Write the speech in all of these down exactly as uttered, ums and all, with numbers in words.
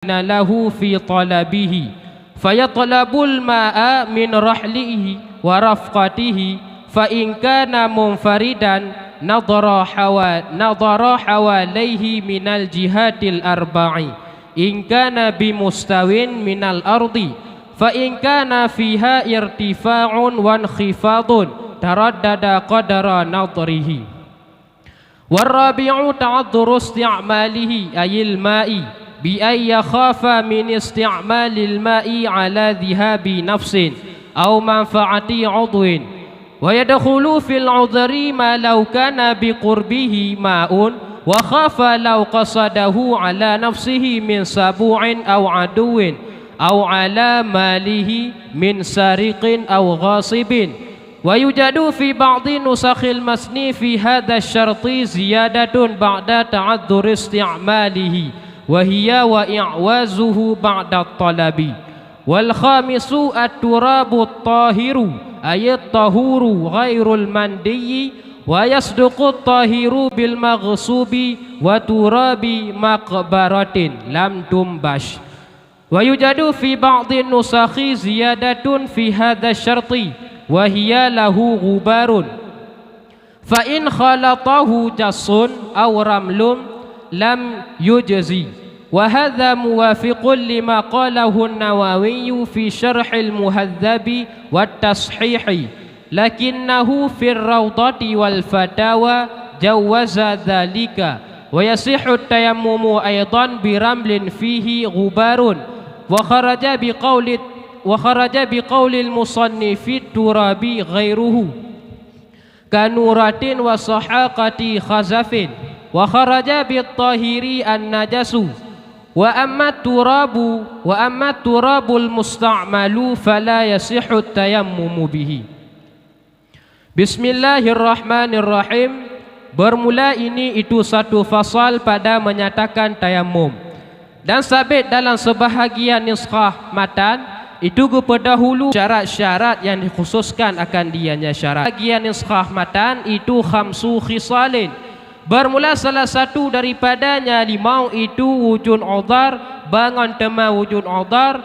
lahu fi talabihi, fayatlabul ma'a min rahlihi wa rafqatihi, fa in kana munfaridan nadhara hawa-, nadhara hawalaihi minal jihatil arba'i, in kana bimustawin minal ardi, fa in kana fiha irtifa'un wa inkhifadun taraddada qadra nadhrihi. Warabi'u ta'adhdhuru isti'malihi, ayil ma'i, bi an yakhafa min isti'malil ma'i 'ala dhahabi nafsin aw manfa'ati 'udwin. Wa yadkhulu fil 'udhri ma law kana bi qurbihi ma'un wa khafa law qasadahu 'ala nafsihi min sabu'in aw 'aduwwin aw 'ala malihi min sariqin aw ghasibin. Wa yujadu fi ba'dhi nusakhil matni fi hadha syarti ziyadatun ba'da ta'adhdhuri isti'malihi, wa hiya wa i'wazuhu ba'da talabi. Wal khamisu at-turabu at-tahiru, ay at-tahuru ghairul mandiyyi, wa yasduqu at-tahiru bil maghsubi wa turabi maqbaratin lam tumbash. Wa yujadu fi ba'dhin nusakhi ziyadatun fi hadha syarti, wa hiya lahu ghubarun. Fa in khalatahu jassun aw ramlun lam yujzi. Wa hadha muwafiqun lima qalahu an-Nawawi fi Syarhil Muhadhdhabi wat Tashihi. Lakinnahu fir Rawdati wal Fatawa jawwaza dzalika, wa yasihhu tayammumu aidan bi ramlin fihi ghubarun, wa kharaja bi qauli, wa kharaja bi qaulil musannifi turabi ghairuhu, ka nuratin wa sahaqati khazafin, wa kharaja bit tahiri an-najasu, wa amma turabu, wa amma turabul musta'malu fala yasihhu tayammumu bihi. Bismillahirrahmanirrahim. Bermula ini itu satu fasal pada menyatakan tayamum. Dan sabit dalam sebahagian nuskhah matan, itu geupeudahulu syarat-syarat yang dikhususkan akan dianya syarat. Bahagian nuskhah matan itu khamsu khisalin. Bermula salah satu daripadanya limau itu wujud udhar, bangon teuma wujud udhar,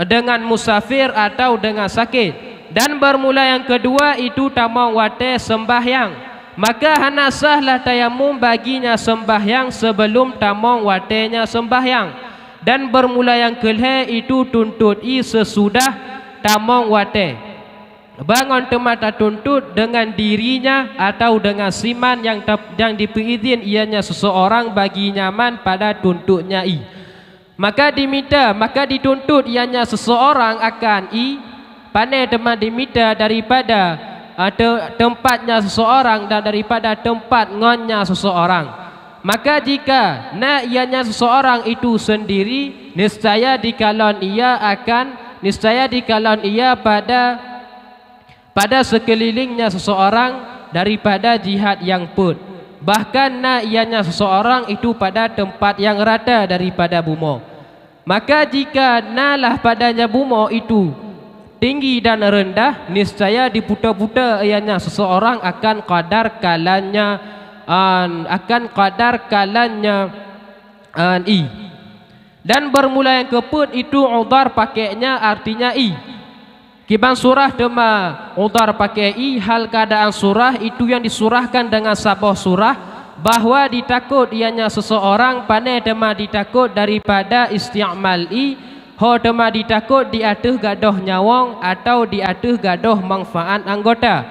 dengan musafir atau dengan sakit. Dan bermula yang kedua itu tamong watée sembahyang. Maka hana sah lah tayamum baginya sembahyang sebelum tamong watée nya sembahyang. Dan bermula yang keulhée itu tuntot ie sesudah tamong watée. Bangon teuma tatuntot dengan dirinya atau dengan siman yang ta-, yang dipeuidhin ianya seseorang bagi nyaman pada tuntotnya ie. Maka dimita, maka dituntot ianya seseorang akan ie, pane teuma dimita daripada, a, te-, tempatnya seseorang dan daripada tempat ngonnya seseorang. Maka jika na ianya seseorang itu sendiri, niscaya dikalon ia akan, niscaya dikalon ia pada pada sekelilingnya seseorang daripada jihat nyang peuet, bahkan na ianya seseorang itu pada tempat nyang rata daripada bumoe. Maka jika na lah padanya bumoe itu tinggi dan rendah, niscaya diputa-puta ianya seseorang akan kadar kalannya, an, akan kadar kalannya, an, ie. Dan bermula nyang keupeuet itu udhar pakeknya, artinya ie. Kiban surah teuma udhar pakée ie, hal keuadaan surah itu nyang disurahkan deungon saboh surah, bahwa ditakot ianya seseorang, pane teuma ditakot daripada isti'mal ie, ho teuma ditakot di ateueh gadôh nyawöng atawa di ateueh gadôh manfaat anggota.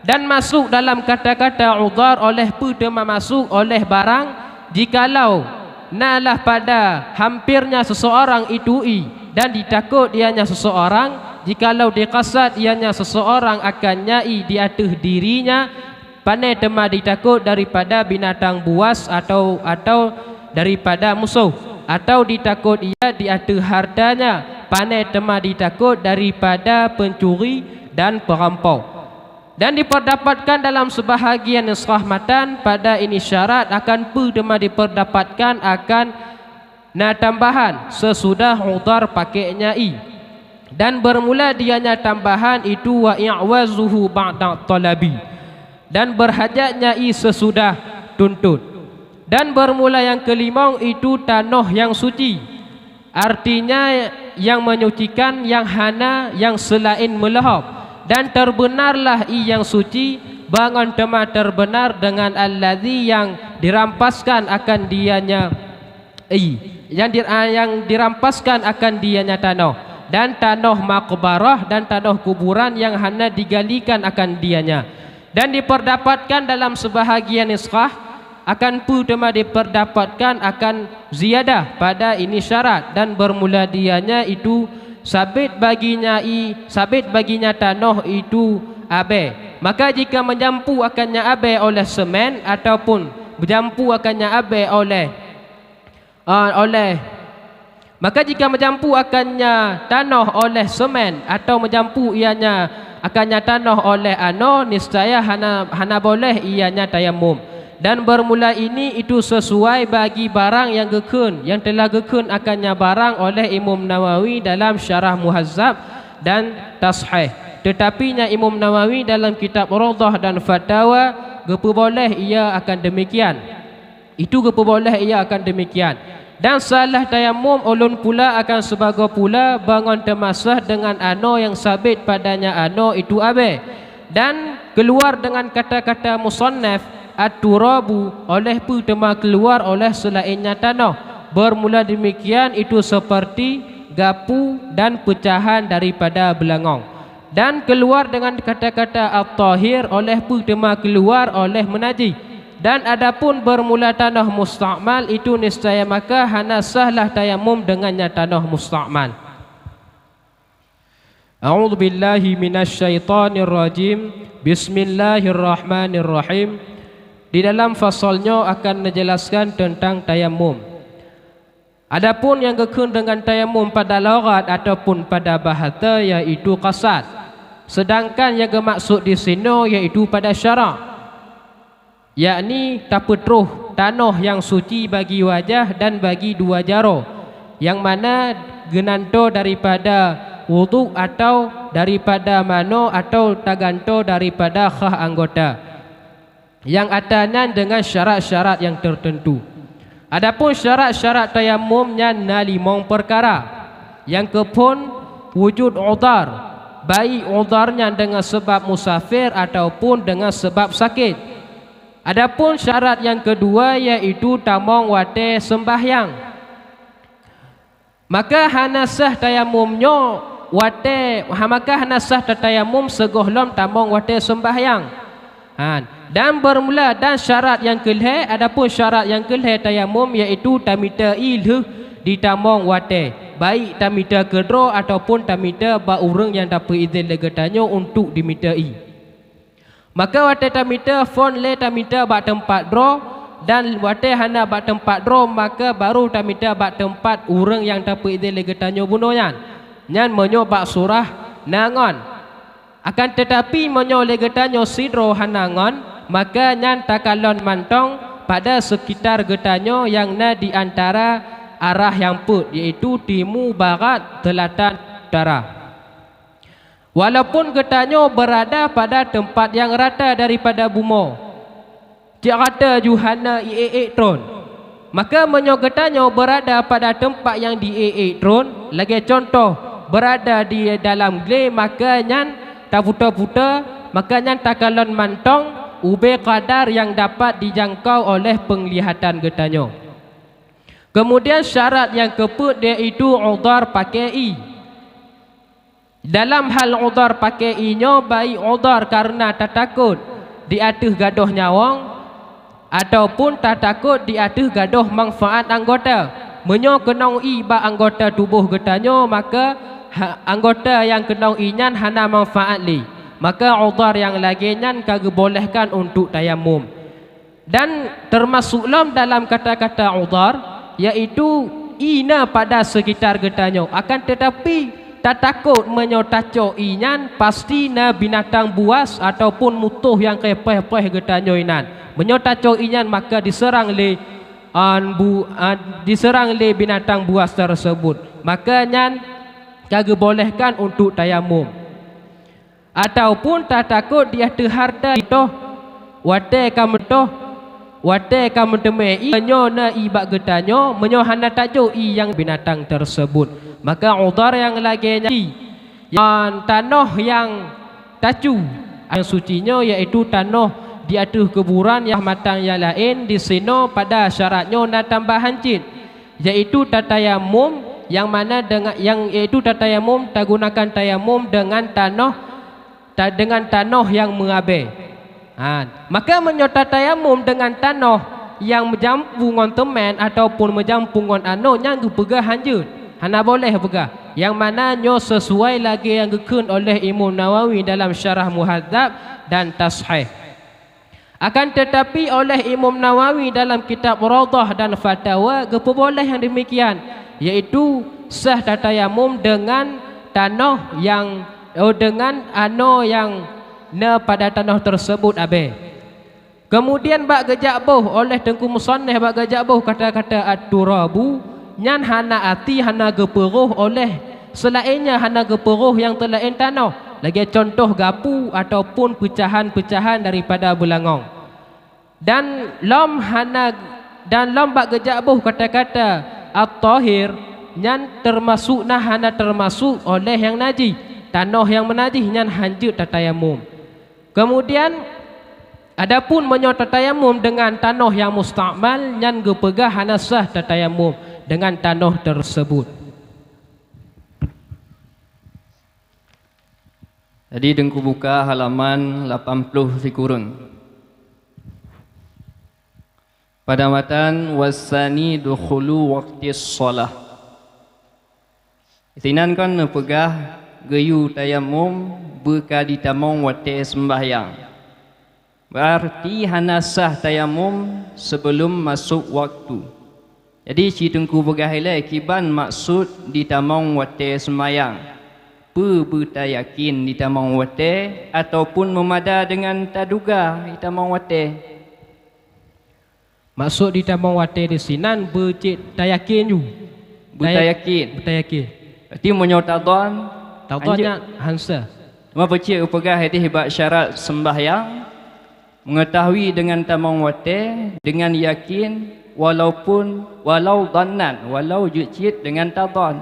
Dan masuk dalam kata-kata udhar oleh peue teuma masuk oleh barang, jikalau na lah pada hampirnya seseorang itu ie, dan ditakot ianya seseorang, jikalau dikasad ianya seseorang akan nya ie di ateueh dirinya, pane teuma ditakot daripada binatang buas atau, atau daripada musoh, atau ditakot ia di ateueh hartanya, pane teuma ditakot daripada pencuri dan perampok. Dan diperdapatkan dalam sebahagian nuskhah matan pada ini syarat akan peue teuma diperdapatkan akan na tambahan sesudah udhar pakeknya ie. Dan bermula dianya tambahan itu wa i'wazuhu ba'da talabi. Dan berhajatnya ie sesudah tuntot. Dan beurmula nyang keulimong itu tanoh nyang suci, artinya nyang menyucikan nyang hana nyang seulaén meulohop. Dan teubeunarlah ie nyang suci, bangon teuma teubeuna deungon allazi nyang dirampaskan akan dianya ie, nyang di-, nyang dirampaskan akan dianya tanoh, dan tanoh maqbarah dan tanoh kuburan nyang hana digalikan akan dianya. Dan dipeurdapatkan dalam seubahagian nuskhah, akan peue teuma dipeurdapatkan akan ziyadah pada ini syarat, dan beurmula dianya itu sabit baginya ie, sabit baginya tanoh itu abée. Maka jika meujampu akannya abée oleh seumén ataupun meujampu akannya abée oleh, ah, oleh Maka jika meujampu akannya tanoh oleh seumén atawa meujampu ianya akannya tanoh oleh anoe, niscaya hana, hana boleh ianya tayamum. Dan beurmula ini itu seusuai bagi barang nyang geukheun, nyang teulah geukheun akannya barang oleh Imam Nawawi dalam Syarah Muhadzab dan Tashih. Teutapi nyan Imam Nawawi dalam kitab Raudhah dan Fatawa geupeuboleh ia akan deumikian. Itu geupeuboleh ia akan deumikian. Dan sahlah tayamum ulôn pula akan seubagoe pula bangon teumasah deungon anoe nyang sabit padanya anoe itu abée. Dan keuluwar deungon kata-kata musannaf, "At-turabu", oleh peue teuma keuluwar oleh seulaén nyan tanoh. Beurmula deumikian itu seuperti gapu dan peucahan daripada beulangong. Dan keuluwar deungon kata-kata at-tahir, oleh peue teuma keuluwar oleh meunajih. Dan adapun beurmula tanoh musta'mal, itu niscaya maka hana sahlah tayamum deungon nyan tanoh musta'mal. A'udzubillahi minasyaitonirrajim. Bismillahirrahmanirrahim. Di dalam fasal nyoe akan neujelaskan teuntang tayamum. Adapun nyang geukheun deungon tayamum pada lughat ataupun pada bahasa, yaitu qasad. Seudangkan nyang geumaksud disinoe yaitu pada syara', yakni tapeutroh tanoh nyang suci bagi wajah dan bagi dua jaroe, nyang mana geunantoe daripada wudhu atawa daripada manoe atawa tagantoe daripada khah anggota. Nyang atra nyan deungon syarat-syarat nyang teuteuntu. Adapun syarat-syarat tayamum nyan na limong peukara. Nyang keuphon, wujud udhar, baik udhar nyan deungon seubab musafir ataupun deungon seubab sakét. Adapun syarat nyang keudua yaitu tamong watée seumbahyang. Maka hana sah tayamum nyoe watée, ha, maka hana sah tatayamum sigohlom tamong watée seumbahyang. Han, dan beurmula dan syarat nyang keulhée, adapun syarat nyang keulhée tayamum yaitu tamita ie lheueh jitamong watée, baik tamita keudroe ataupun tamita bak ureuëng nyang tapeuidhin lé geutanyoe untuk jimita ie. Maka watée tamita phon lé tamita bak teumpat droe, dan watée hana bak teumpat droe maka barô tamita bak teumpat ureuëng nyang tapeuidhin lé geutanyoe bunoe nyan, nyan meunyoe bak surah na ngon. Akan teutapi meunyoe lé geutanyoe sidroe hana ngon, maka nyan takalon mantong pada seukitar geutanyoe nyang na di antara arah nyang peuet, yaitu timu, barat, seulatan, utara. Walaupun geutanyoe beurada pada teumpat nyang rata daripada bumoe, cit rata ju hana iék-ék tron, maka meunyoe geutanyoe beurada pada teumpat nyang diék-ék tron, lagée cuntoh beurada di dalam glé, maka nyan taputa-puta, maka nyan takalon mantong ubé kadar nyang dapat jijangkau oleh peunglihatan geutanyoe. Keumudian syarat nyang keupeuet yaitu udhar paké ie. Dalam hal udhar paké ie nyoe, baik udhar kareuna tatakot di ateueh gadôh nyawöng, ataupun tatakot di ateueh gadôh manfaat anggota. Meunyoe keunong ie bak anggota tuboh geutanyoe, maka ha-, anggota nyang keunong ie nyan hana manfaat lé, maka udhar nyang lagée nyan ka geubolehkan untuk tayamum. Dan teumasok lom dalam kata-kata udhar, yaitu ie na pada seukitar geutanyoe. Akan teutapi, tatakot meunyoe tacok ie nyan pasti na binatang buas ataupun mutoh nyang keu péh-péh geutanyoe inan. Meunyoe tacok ie nyan maka diseurang lé, an, bu-, an, diseurang lé binatang buas teuseubut. Maka nyan ka geubolehkan untuk tayamum. Ataupun tatakot di ateueh hareuta toh, watée ka meutoh, Watée ka meuteumé ié nyoe na ié bak geutanyoe, meunyoe hana tajok ié nyang binatang teurseubut, maka udhar nyang lagée nyan, nyang tanoh nyang tacu, nyang suci nyoe yaitu tanoh di ateueh kuburan nyang matang nyang laén disinoe pada syarat nyoe na tambahan cit, yaitu tatayamum, nyang mana deungan, nyang, yaitu tatayamum, tagunakan tayamum deungan tanoh ta-, deungan tanoh nyang meuabée. Ha, maka meunyoe tatayamum deungan tanoh nyang meujampu ngon teumén ataupun meujampu ngon anoe, nyan geupeugah hanjeuet, hana boleh peugah. Nyang mana nyoe seusuai lagée nyang geukheun oleh Imam Nawawi dalam Syarah Muhadzab dan Tashih. Akan teutapi, oleh Imam Nawawi dalam kitab Raudhah dan Fatawa geupeuboleh nyang deumikian, yaitu sah tatayamum deungan tanoh nyang, oh, deungan anoe nyang na pada tanoh teurseubut abée. Keumudian bak geujak boh oleh Teungku Musannif, bak geujak boh kata-kata at-turabu, nyan hana arti hana geupeuroh oleh, seulaén nyan hana geupeuroh nyang teulaén tanoh, lagée cuntoh gapu ataupun peucahan-peucahan daripada beulangong. Dan lom hana, dan lom bak geujak boh kata-kata at-tahir, nyan teumasuk na hana teumasuk oleh nyang najih, tanoh nyang meunajih, nyan hanjeuet tatayamum. Keumudian, adapun meunyoe tatayamum deungan tanoh nyang mustakmal, nyan geupeugah hana sah tatayamum deungan tanoh teurseubut. Jadi, Teungku buka halaman lapan ploh sikureueng. Pada matan, "Wassani dukhulu waqtis shalah." Sinan kon neupeugah geuyue tayamum beuka jitamong watée seumbahyang. Beurati hana sah tayamum sibeulom masôk waktu. Jadi, si Teungku peugah ilée kiban maksud jitamong watée seumayang. Peue beutayakin jitamong watée ataupun meumada deungon taduga jitamong watée? Maksud jitamong watée disinan beucit tayakin ju. Beutayakin. Beutayakin. Berarti meunyoe tadhon, tadhon hanjeuet. Nyan han sah. Teuma peucit geupeugah ideh bak syarat seumbahyang, meungeutahui deungon tamong watée, deungon yakin, walaupun, walau dhannan, walau jeuet cit deungon tadhon.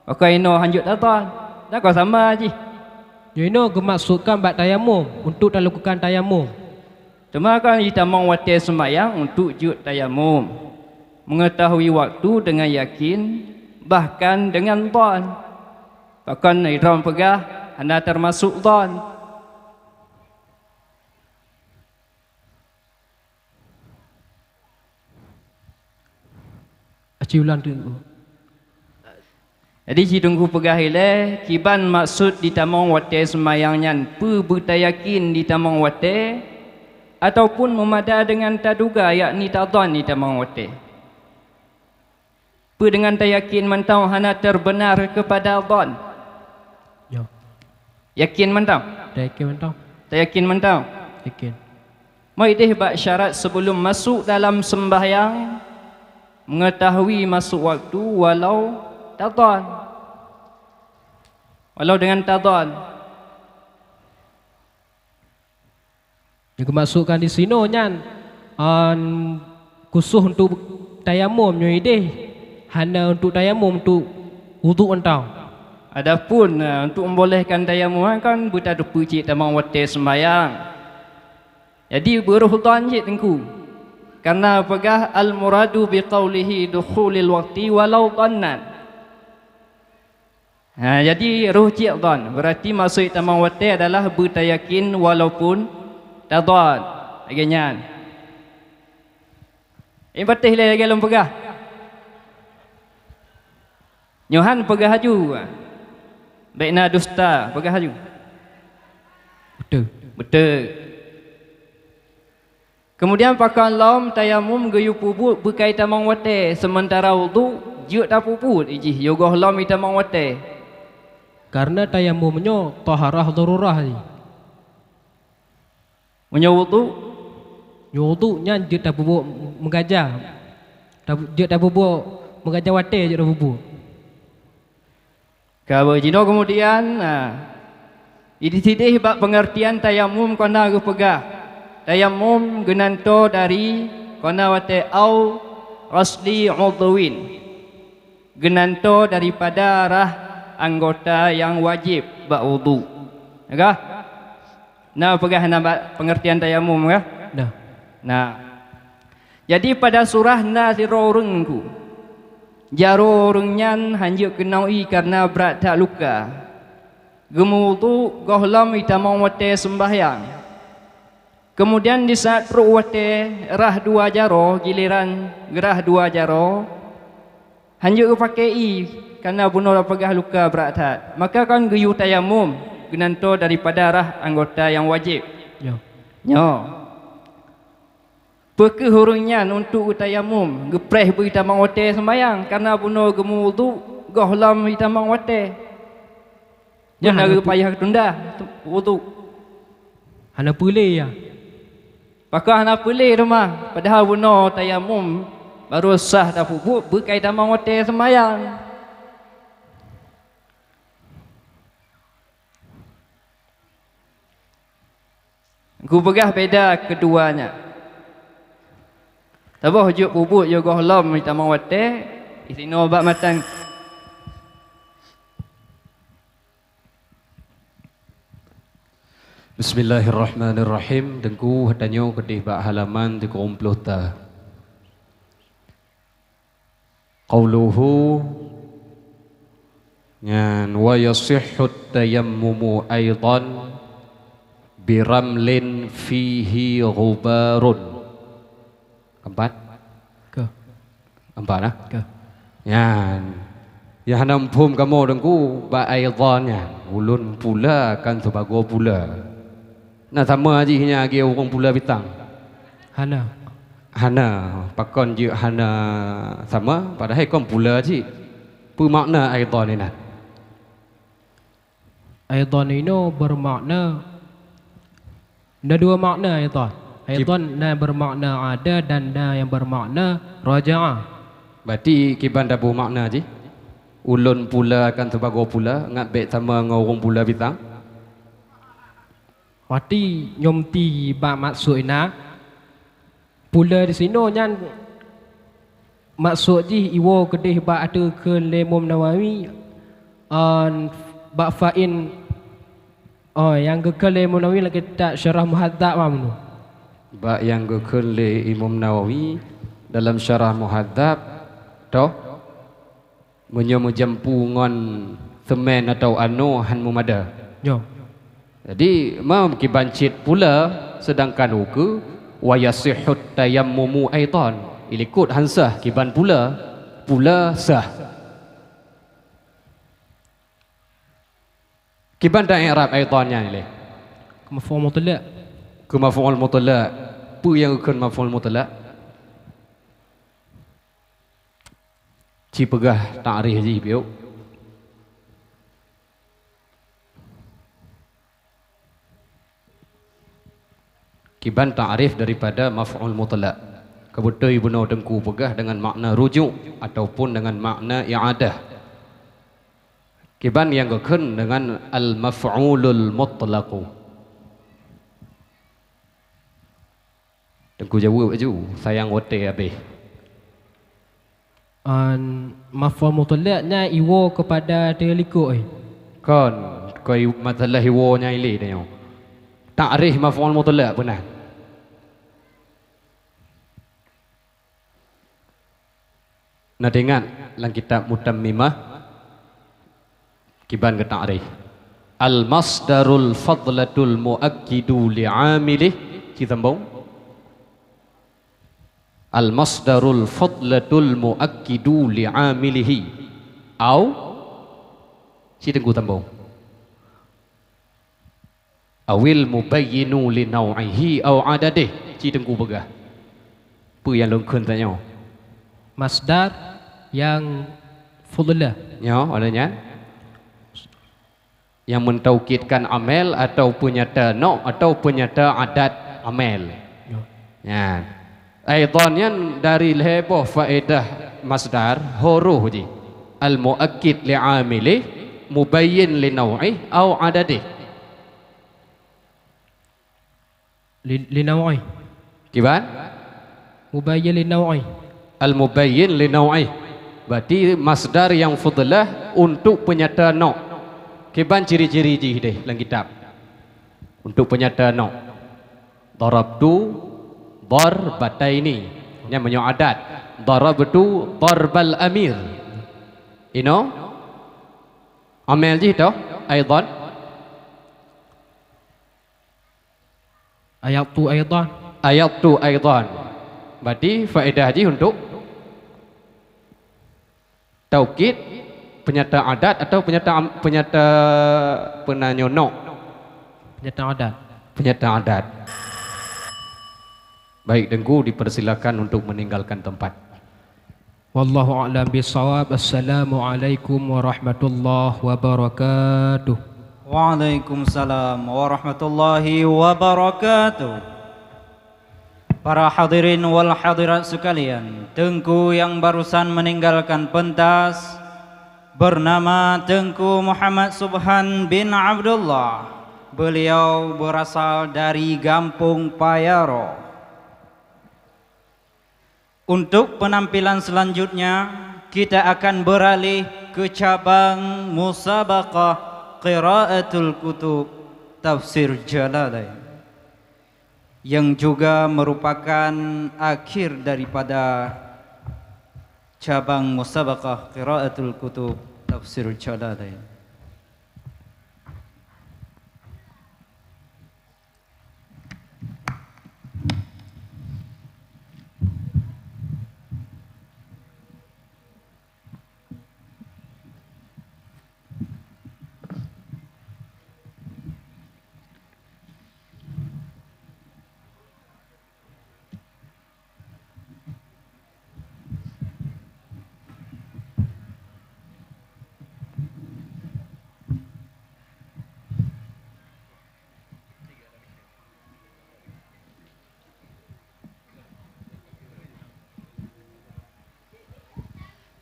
Maka inoe hanjeuet tadhon, dan kon sama jih. Nyoe inoe geumaksudkan bak tayamum, untuk talakukan tayamum. Teuma kan jitamong watée seumayang untuk jeuet tayamum, meungeutahui waktu deungon yakin, bahkan deungon dhan. Pakon droe peugah hana teumasuk dhan? Aci ulang teuk. Jadi, si Teungku peugah ilée, kiban maksud jitamong watée seumayang nyan peue beutayakin jitamong watée, ataupun meumada deungon taduga, yakni tadhon jitamong watée? Peue deungon tayakin mantong hana teubeuna keupada dhan? Yo. Yakin mantong? Tayakin mantong. Tayakin mantong? Yakin. Meudeh bak syarat sibeulom masôk dalam seumbahyang, meungeutahui masôk waktu walau tadhon. Walau deungon tadhon. Nyang geumaksudkan disinoe nyan, an, khusos untuk tayamum, nyoe ideh hana untuk tayamum, untuk uduk mantong. Adapun, eh, untuk membolehkan tayamum kan beuteupeue cit tamong watée seumayang. Jadi, beuroh dhan cit Teungku. Karena peugah, "Al-muradu biqaulihi dukhulil waqti walau dhannan." Ha, jadi roh cit dhan. Berarti maksud tamong watée adalah beutayakin walaupun tadhon. Lagée nyan. Eh, patéh lé lagée lôn peugah. Nyoe han peugah laju. Bék na dusta, peugah laju. Beutôi. Beutôi. Keumudian pakon lom tayamum geuyue peubuet beukai tamong watée, seumeuntara uduk jeuet tapeubuet jih yôh goh lom jitamong watée? Kareuna tayamum nyoe taharah darurah jih. Meunyoe uduk? Nyoe uduk nyan jeuet tapeubuet meugaja. Ta-, jeuet tapeubuet meugaja watée jeuet tapeubuet. Ka jinoe keumudian, na, di sideh bak peungeurtian tayamum kona geupeugah, Tayamum geunantoe dari, kona watée au ghasli udhwin, geunantoe daripada rhah anggota nyang wajéb bak udhu. Ka? Na peugah na bak peungeurtian tayamum ka? Nah. Nah. Jadi pada surah na sidroe ureuëng ku. Jaroe ureuëng nyan hanjeuet keunoe kareuna brat that luka. Geumeuwudhu gohlom itamong watée seumbahyang. Keumudian disaat trok watée rhah dua jaroe, gileran geurhah dua jaroe, hanjeuet geupaké ié, kareuna bunoe tapeugah luka brat that. Maka kon geuyue tayamum, geunantoe daripada rhah anggota nyang wajéb. Nyoe. Nyoe. Peu kheueh ureuëng nyan untuk geutayamum, geupreh beuitamong watée seumbahyang, kareuna bunoe geumeuwudhu gohlom itamong watée. Nyan hana payah geutunda wudhu. Hana peulée, ya. Pakon hana peulée teuma, padahai bunoe tayamum barô sah tapeubuet beukai tamong watée seumbahyang. Kupeugah beda keudua nyan. Saboh jeuet peubuet yoh gohlom itamong watée, isinoe bak matan. Bismillahirrahmanirrahim. Teungku, tanyoe keudeh bak halaman tiga puluh ta. Qauluhu, nyan, "Wa yasihhut tayammumu aidan biramlin fihi ghubarun." Keempat? Ke. Empat, ah? Ke. Nyan. Ya hana muphom kamoe Teungku, bak aidan nyan. Ulôn pula kan sibagoe pula. Na sama jih nyan lagée ureuëng pula bitang? Hana. Hana. Pakon jeuet hana sama, padahai kon pula jih. Peue makna aidan inan? Aidan inoe bermakna, na dua makna aidan. Aidan na bermakna ada dan na yang bermakna raja'ah. Berarti kiban taboh makna jih? Ulôn pula kan sibagoe pula, ngat bék sama ngon ureuëng pula bitang? Watée nyoe meuti bak maksud inan, pula disinoe nyan maksud jih iwoe keudeh bak ateueh kheun lé Imam Nawawi, an, bak fa'in, oh, nyang geukheun lé Imam Nawawi lam kitab Syarah Muhadzab, ah, meunoe. Bak nyang geukheun lé Imam Nawawi dalam Syarah Muhadzab, toh? Meunyoe meujampu ngon seumén atawa anoe han meumada. Nyoe. Jadi, ma kiban cit pula, seudangkan ukeue, "Wa yasihhut tayammumu aidan." Ilikot han sah kiban pula, pula sah. Kiban ta i'rab aidan nyan ilée? Keu maf'ul mutlak. Keu maf'ul mutlak. Peue nyang geukheun maf'ul mutlak? Ci peugah ta'rif jih piôh. Kiban ta'rif daripada maf'ul mutlak. Keubeutôi bunoe Teungku peugah dengan makna rujuk ataupun dengan makna i'adah. Kiban nyang geukheun dengan al-maf'ulul mutlaqu. Teungku jaweueb laju, sayang watée habéh. An, maf'ul mutlak nyan iwoe keupada teulikot, eh? Kon, kon i-, masalah iwoe nyan ilée tanyoe. Ta'rif maf'ul mutlak peue nan? Na teuingat lam kitab Mutammimah, kiban geuta'rif. Al-masdarul fadlatul muakkidu li amilih, ci sambong. Al-masdarul fadlatul muakkidu li amilihi. Au, ci Teungku sambong. Awil mubayyinu li nau'ihi au adadih, ci Teungku peugah. Peue nyang lôn kheun tanyoe? Masdar nyang fudlah. Nyoe, ada nyan. Nyang meutaukidkan amel atau peunyata nok atau peunyata adat amel. Nyoe. Nyan. Aidan nyan dari lhée boh faedah masdar, huruf jih. Al-muakkid li amilih, mubayyin li nau'ih au adadih. Li-, li nau'i. Kiban? Mubayyin li nau'i. Al-mubayyin li nau'i. Berarti masdar yang fudlah untuk penyata nau'. Kiban ciri-ciri jih deh lam kitab. Untuk penyata nau'. Darabtu darbataini. Nyan meunyoe adat. Darabtu darbal amir. Inoe? Amel jih toh? Aidan. Ayadtu aidan. Ayadtu aidan. Berarti faedah jih untuk taukid penyata adat atau penyata am-, penyata peunanyoe nau'? Penyata adat. Penyata adat. Baik, Teungku dipersilakan untuk meninggalkan tempat. Wallahu a'lam bishawab. Assalamualaikum warahmatullahi wabarakatuh. Waalaikumsalam warahmatullahi wabarakatuh. Para hadirin wal hadirat sekalian, Teungku yang barusan meninggalkan pentas bernama Teungku Muhammad Subhan bin Abdullah. Beliau berasal dari Gampong Payaro. Untuk penampilan selanjutnya, kita akan beralih ke cabang musabaqah qiraatul kutub tafsir Jalalain, yang juga merupakan akhir daripada cabang musabaqah qiraatul kutub tafsir Jalalain.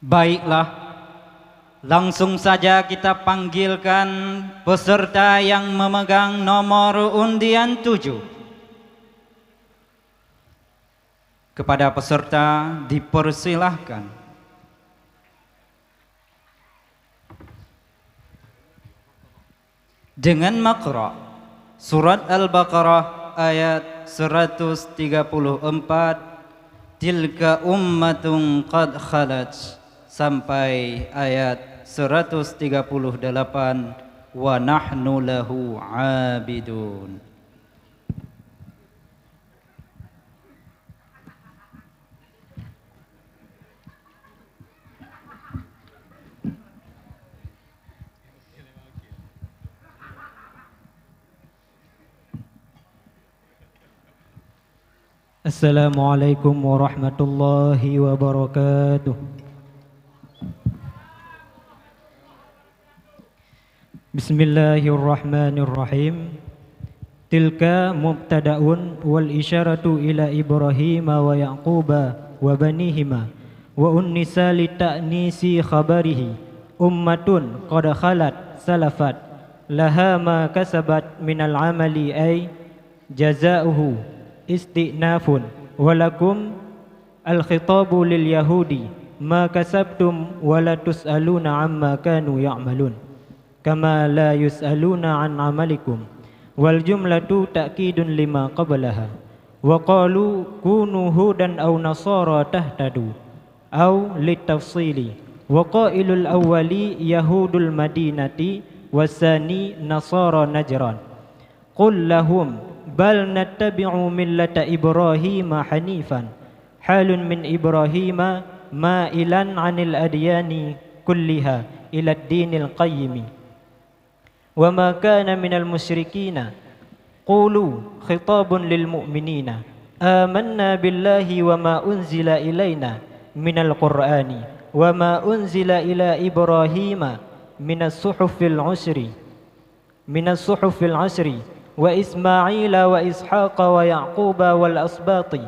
Baiklah, langsung saja kita panggilkan peserta yang memegang nomor undian tujuh. Kepada peserta dipersilahkan. Dengan makra surat Al-Baqarah ayat seratus tiga puluh empat, "Tilka ummatun qad khalat," sampai ayat seratus tiga puluh delapan, "Wa nahnu lahu abidun." Assalamualaikum warahmatullahi wabarakatuh. Bismillahirrahmanirrahim. Tilka mubtadaun wal isyaratu ila Ibrahima wa Yaquba wa banihima wa unnisa li ta'nisi khabarihi. Ummatun qad khalat salafat laha ma kasabat minal amali ay jazauhu istinafun wa lakum al khitabu lil yahudi ma kasabtum wa la tus'aluna amma kanu ya'malun. Kama la yus'aluna an amalikum. Wal jumlatu ta'kidun lima qablaha. Wa qalu kunu hudan aw nasara tahtadu. Aw litafsili. Wa qailul awwali yahudul madinati, wasani nasara Najran. Qul lahum bal nattabi'u millata Ibrahima hanifan. Halun min Ibrahima ma'ilan 'anil adyani kulliha ila dinil qayyimi. Wa ma kana minal musyrikina. Qulu khitabun lil mu'minina. Amanna billahi wa ma unzila ilaina minal qur'ani wa ma unzila ila Ibrahima minas suhufil 'ashri. Minas suhufil 'ashri, wa Ismaila wa Ishaqa wa Yaquba wal asbati,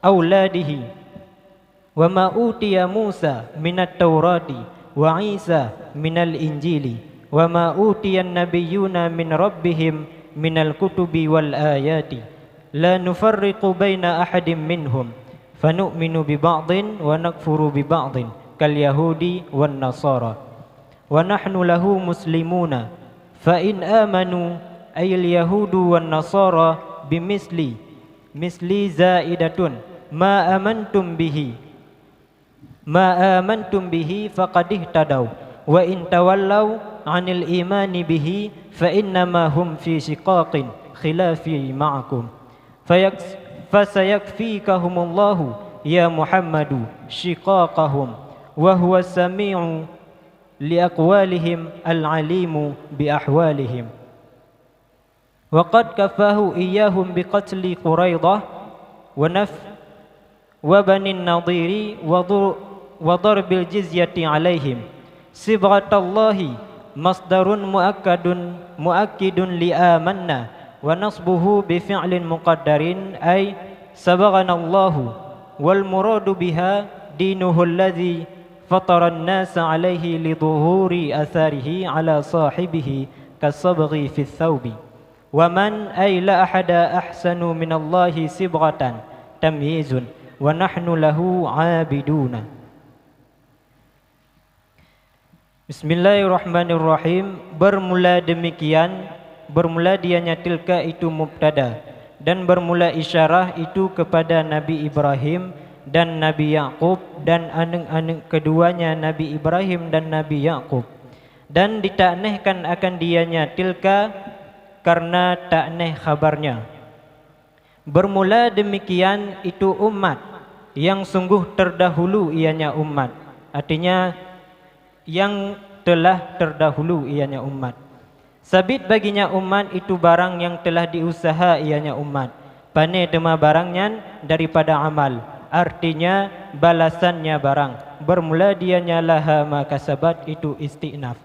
auladihi, wa ma utiya Musa minat Taurati, wa Isa minal Injili, wa ma utiyan nabiyyuna min rabbihim minal kutubi wal ayati, لا نفرق بين أحد منهم، فنؤمن ببعض ونكفر ببعض، كاليهود والنصارى. ونحن له مسلمون، فإن آمنوا، أي اليهود والنصارى، بمثل، مثل زائدة، ما آمنتم به، ما آمنتم به فقد اهتدوا، وإن تولوا عن الإيمان به فإنما هم في شقاق خلافي معكم، فيكس-، فسيكفيكهم الله يا محمد شقاقهم، وهو السميع لأقوالهم العليم بأحوالهم. وقد كفاه إياهم بقتل قريظة ونف-، وبني النضير وضر-، وضرب الجزية عليهم. صبغة الله مصدر مؤكد، مؤكد لآمنا، ونصبه بفعل مقدر، أي صبغنا الله، والمراد بها دينه الذي فطر الناس عليه لظهور أثره على صاحبه كالصبغ في الثوب. ومن، أي لا أحد أحسن من الله صبغة، تمييز، ونحن له عابدون. Bismillahirrahmanirrahim. Bermula demikian, bermula dianya tilka itu mubtada, dan bermula isyarah itu kepada Nabi Ibrahim dan Nabi Yakub dan aneuk-aneuk keduanya Nabi Ibrahim dan Nabi Yakub. Dan ditaknehkan akan dianya tilka karena takneh khabarnya. Bermula demikian itu umat yang sungguh terdahulu ianya umat, artinya yang telah terdahulu ianya umat. Sabit baginya umat itu barang yang telah diusaha ianya umat, pane teuma barang nyan daripada amal, artinya balasannya barang. Bermula dianya laha ma kasabat itu isti'naf.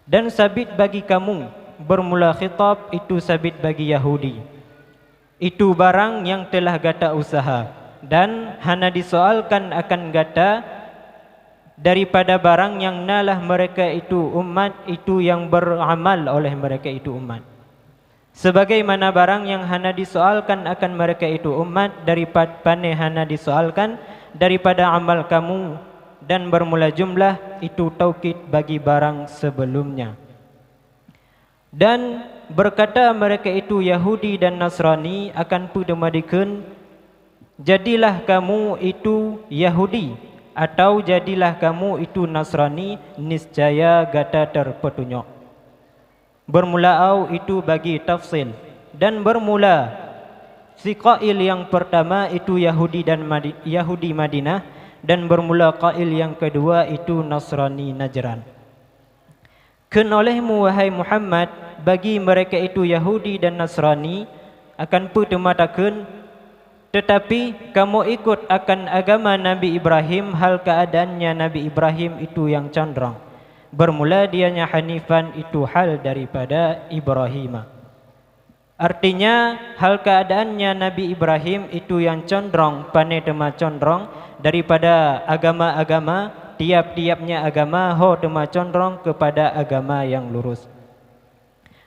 Dan sabit bagi kamu, bermula khitab itu sabit bagi Yahudi. Itu barang nyang teulah gata useuha, dan hana jisoalkan akan gata daripada barang nyang na lah meureuka itu umat itu nyang beuramal oleh meureuka itu umat. Sebagaimana barang nyang hana jisoalkan akan meureuka itu umat daripa-, pane hana jisoalkan daripada amal kamu, dan beurmula jumlah itu taukid bagi barang sebelumnya. Dan beukata meureuka itu Yahudi dan Nasrani akan peue teuma dikheun, "Jadilah kamu itu Yahudi," atau, "Jadilah kamu itu Nasrani, niscaya gata teupeutunyok." Beurmula au itu bagi tafsil, dan beurmula si qail nyang peurtama itu Yahudi dan Madi-, Yahudi Madinah, dan beurmula qail nyang keudua itu Nasrani Najran. Kheun olehmu, wahai Muhammad, bagi meureuka itu Yahudi dan Nasrani, akan peue teuma takheun, "Teutapi kamoe ikot akan agama Nabi Ibrahim hal keuadaannya Nabi Ibrahim itu nyang condrong. Beurmula dianya hanifan itu hal daripada Ibrahima." Artinya, hal keuadaannya Nabi Ibrahim itu nyang condrong, pane teuma condrong daripada agama-agama, tiap-tiapnya agama ho teuma condrong keupada agama nyang lurus.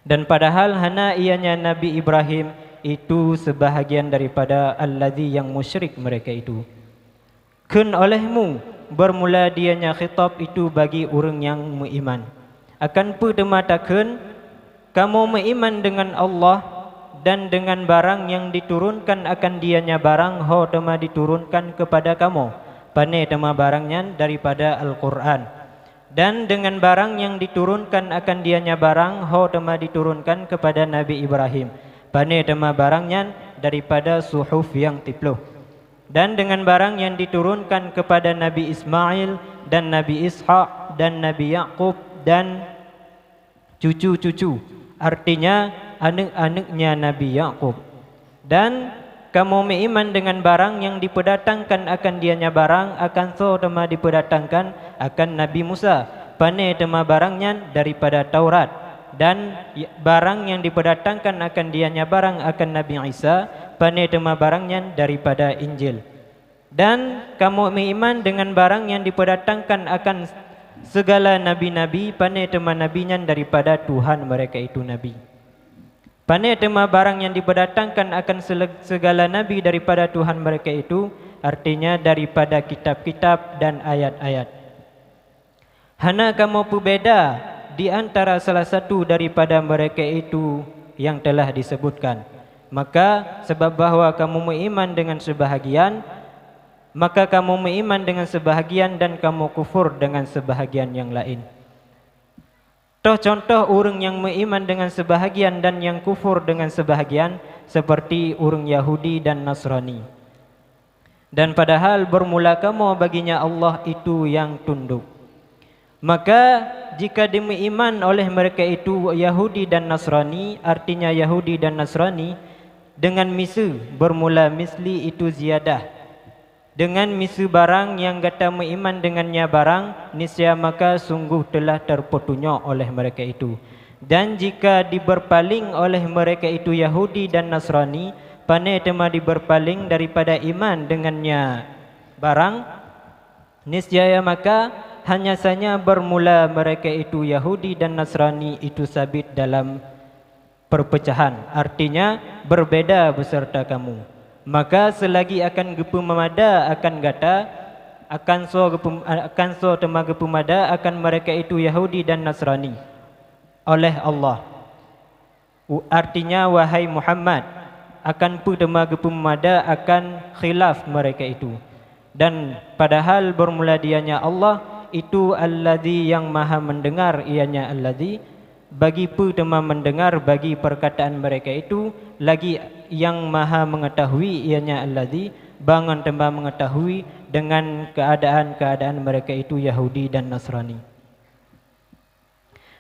Dan padahal hana ianya Nabi Ibrahim itu seubahagian daripada alladzi nyang musyrik meureuka itu. Kheun olehmu, beurmula dianya khitab itu bagi ureuëng nyang meuiman. Akan peue teuma takheun, "Kamoe meuiman deungon Allah dan deungon barang nyang diturunkan akan dianya barang ho teuma diturunkan keupada kamoe, pane teuma barang nyan daripada Al-Qur'an. Dan deungon barang nyang diturunkan akan dianya barang ho teuma diturunkan keupada Nabi Ibrahim, pane teuma barang nyan daripada suhuf nyang tiploh. Dan deungon barang nyang diturunkan keupada Nabi Ismail, dan Nabi Ishak, dan Nabi Yakub, dan cucu-cucu, artinya aneuëk-aneuëknya Nabi Yakub. Dan kamoe meuiman deungon barang nyang dipeudatangkan akan dianya barang akan soe teuma dipeudatangkan akan Nabi Musa, pane teuma barang nyan daripada Taurat, dan barang nyang dipeudatangkan akan dianya barang akan Nabi Isa, pane teuma barang nyan daripada Injil. Dan kamoe meuiman deungon barang nyang dipeudatangkan akan seugala nabi-nabi, pane teuma nabi nyan daripada Tuhan meureuka itu nabi. Pane teuma barang nyang dipeudatangkan akan sele-, segala nabi daripada Tuhan mereka itu, artinya daripada kitab-kitab dan ayat-ayat. Hana kamoe peubeda di antara salah satu daripada mereka itu nyang telah disebutkan. Maka, sabab bahwa kamoe meuiman dengan sebahagian, maka kamoe meuiman dengan sebahagian dan kamoe kufur dengan sebahagian nyang laén. Toh contoh ureuëng nyang meuiman dengan sebahagian dan nyang kufur dengan sebahagian, seperti ureuëng Yahudi dan Nasrani. Dan padahal bermula kamoe baginya Allah itu nyang tunduk. Maka, jika dimeuiman oleh mereka itu Yahudi dan Nasrani, artinya Yahudi dan Nasrani, dengan miseue, bermula misli itu ziyadah. Dengan miseue barang nyang gata meuiman dengannya barang, niscaya maka sungguh telah terpeutunyok oleh mereka itu. Dan jika diberpaling oleh mereka itu Yahudi dan Nasrani, pane teuma diberpaling daripada iman dengannya barang, niscaya maka hanya saja bermula mereka itu Yahudi dan Nasrani itu sabit dalam perpecahan, artinya berbeda beserta kamu. Maka selagi akan geupeumada akan gata, akan soe geupeu-, akan soe teuma geupeumada akan mereka itu Yahudi dan Nasrani oleh Allah. U-, artinya, wahai Muhammad, akan peue teuma geupeumada akan khilaf mereka itu. Dan padahal bermula dianya Allah itu Alladzi yang Maha Mendengar, ianya Alladzi, bagi peue teuma mendengar bagi perkataan mereka itu, lagi yang Maha Mengetahui, ianya Alladzi, bangon teuma mengetahui dengan keadaan-keadaan mereka itu Yahudi dan Nasrani.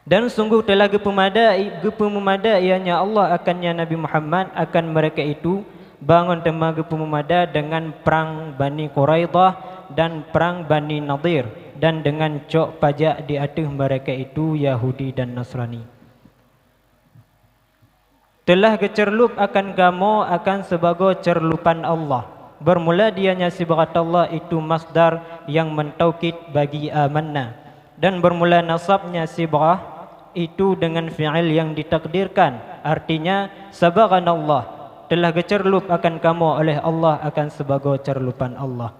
Dan sungguh telah geupeumada, geupeumada ianya Allah akannya Nabi Muhammad akan mereka itu, bangon teuma geupeumada dengan prang Bani Quraidah dan prang Bani Nadir, dan dengan cok pajak di ateueh mereka itu Yahudi dan Nasrani. Telah geuceurlup akan kamoe akan sibagoe ceurlupan Allah. Bermula dianya sibghatullah itu masdar yang mentaukid bagi amanna. Dan bermula nasabnya sibghah itu dengan fi'il yang ditakdirkan, artinya, sabaghanallah, telah geuceurlup akan kamoe oleh Allah akan sibagoe ceurlupan Allah.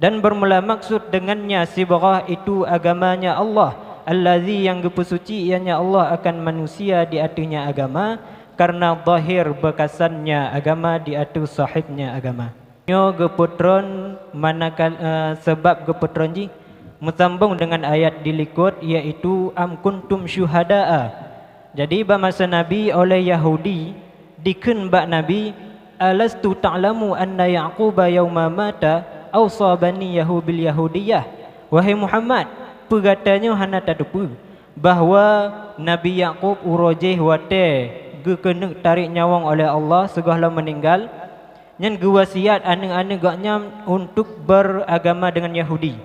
Dan bermula maksud dengannya sibghah itu agamanya Allah, Alladzi yang geupeusuci ianya Allah akan manusia di ateuehnya agama, karena zahir beukasannya agama di ateueh sahibnya agama. Nyoe geupeutron manakala, eh, sabab geupeutron jih meusambong dengan ayat di likot, yaitu, "Am kuntum syuhada'a." Jadi, bak masa Nabi oleh Yahudi dikheun bak Nabi, "Alastu ta'lamu anna Yaquba yauma mata awsa baniyahu bil Yahudiyah?" Wahai Muhammad, peue gata nyoe hana tateupeue bahwa Nabi Yakub uroe jéh watée geukeuneuk tarek nyawöng oleh Allah sigohlom meuninggal, nyan geuwasiat aneuëk-aneuëk gobnyan untuk beragama dengan Yahudi?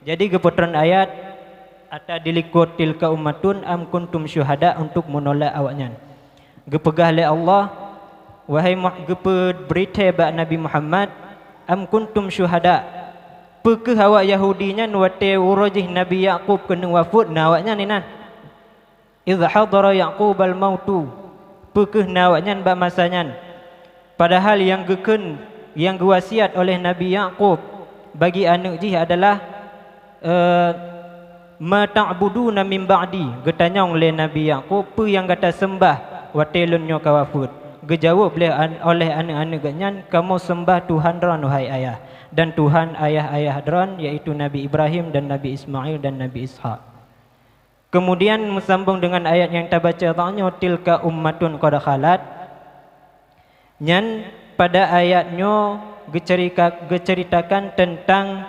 Jadi, geupeutron ayat, ata di likot tilka ummatun am kuntum syuhada, untuk meunolak awaknyan. Geupeugah lé Allah, wahai Mu-, geupeubri thée bak Nabi Muhammad, "Am kuntum syuhada?" Peu kheueh awak Yahudi nyan watée uroe jih Nabi Yakub keuneuk wafeuet, na awaknyan inan. "Idh hadara Yaqubal mautu." Peu kheueh na awaknyan bak masa nyan. Padahal nyang geukheun, nyang geuwasiat oleh Nabi Yakub bagi aneuëk jih adalah, eh, "Ma ta'buduna min ba'di?" Geutanyong lé Nabi Yakub, "Peue nyang gata seumbah watée lôn nyoe ka wafeuet?" Geujaweueb lé an-, oleh aneuëk-aneuëk geuhnyan, "Kamoe seumbah Tuhan droen, wahai ayah, dan Tuhan ayah-ayah droen, yaitu Nabi Ibrahim dan Nabi Ismail dan Nabi Ishak." Kemudian meusambong dengan ayat nyang tabaca tanyoe, "Tilka ummatun qad khalat." Nyan pada ayat nyoe geucerika-, geuceritakan teuntang,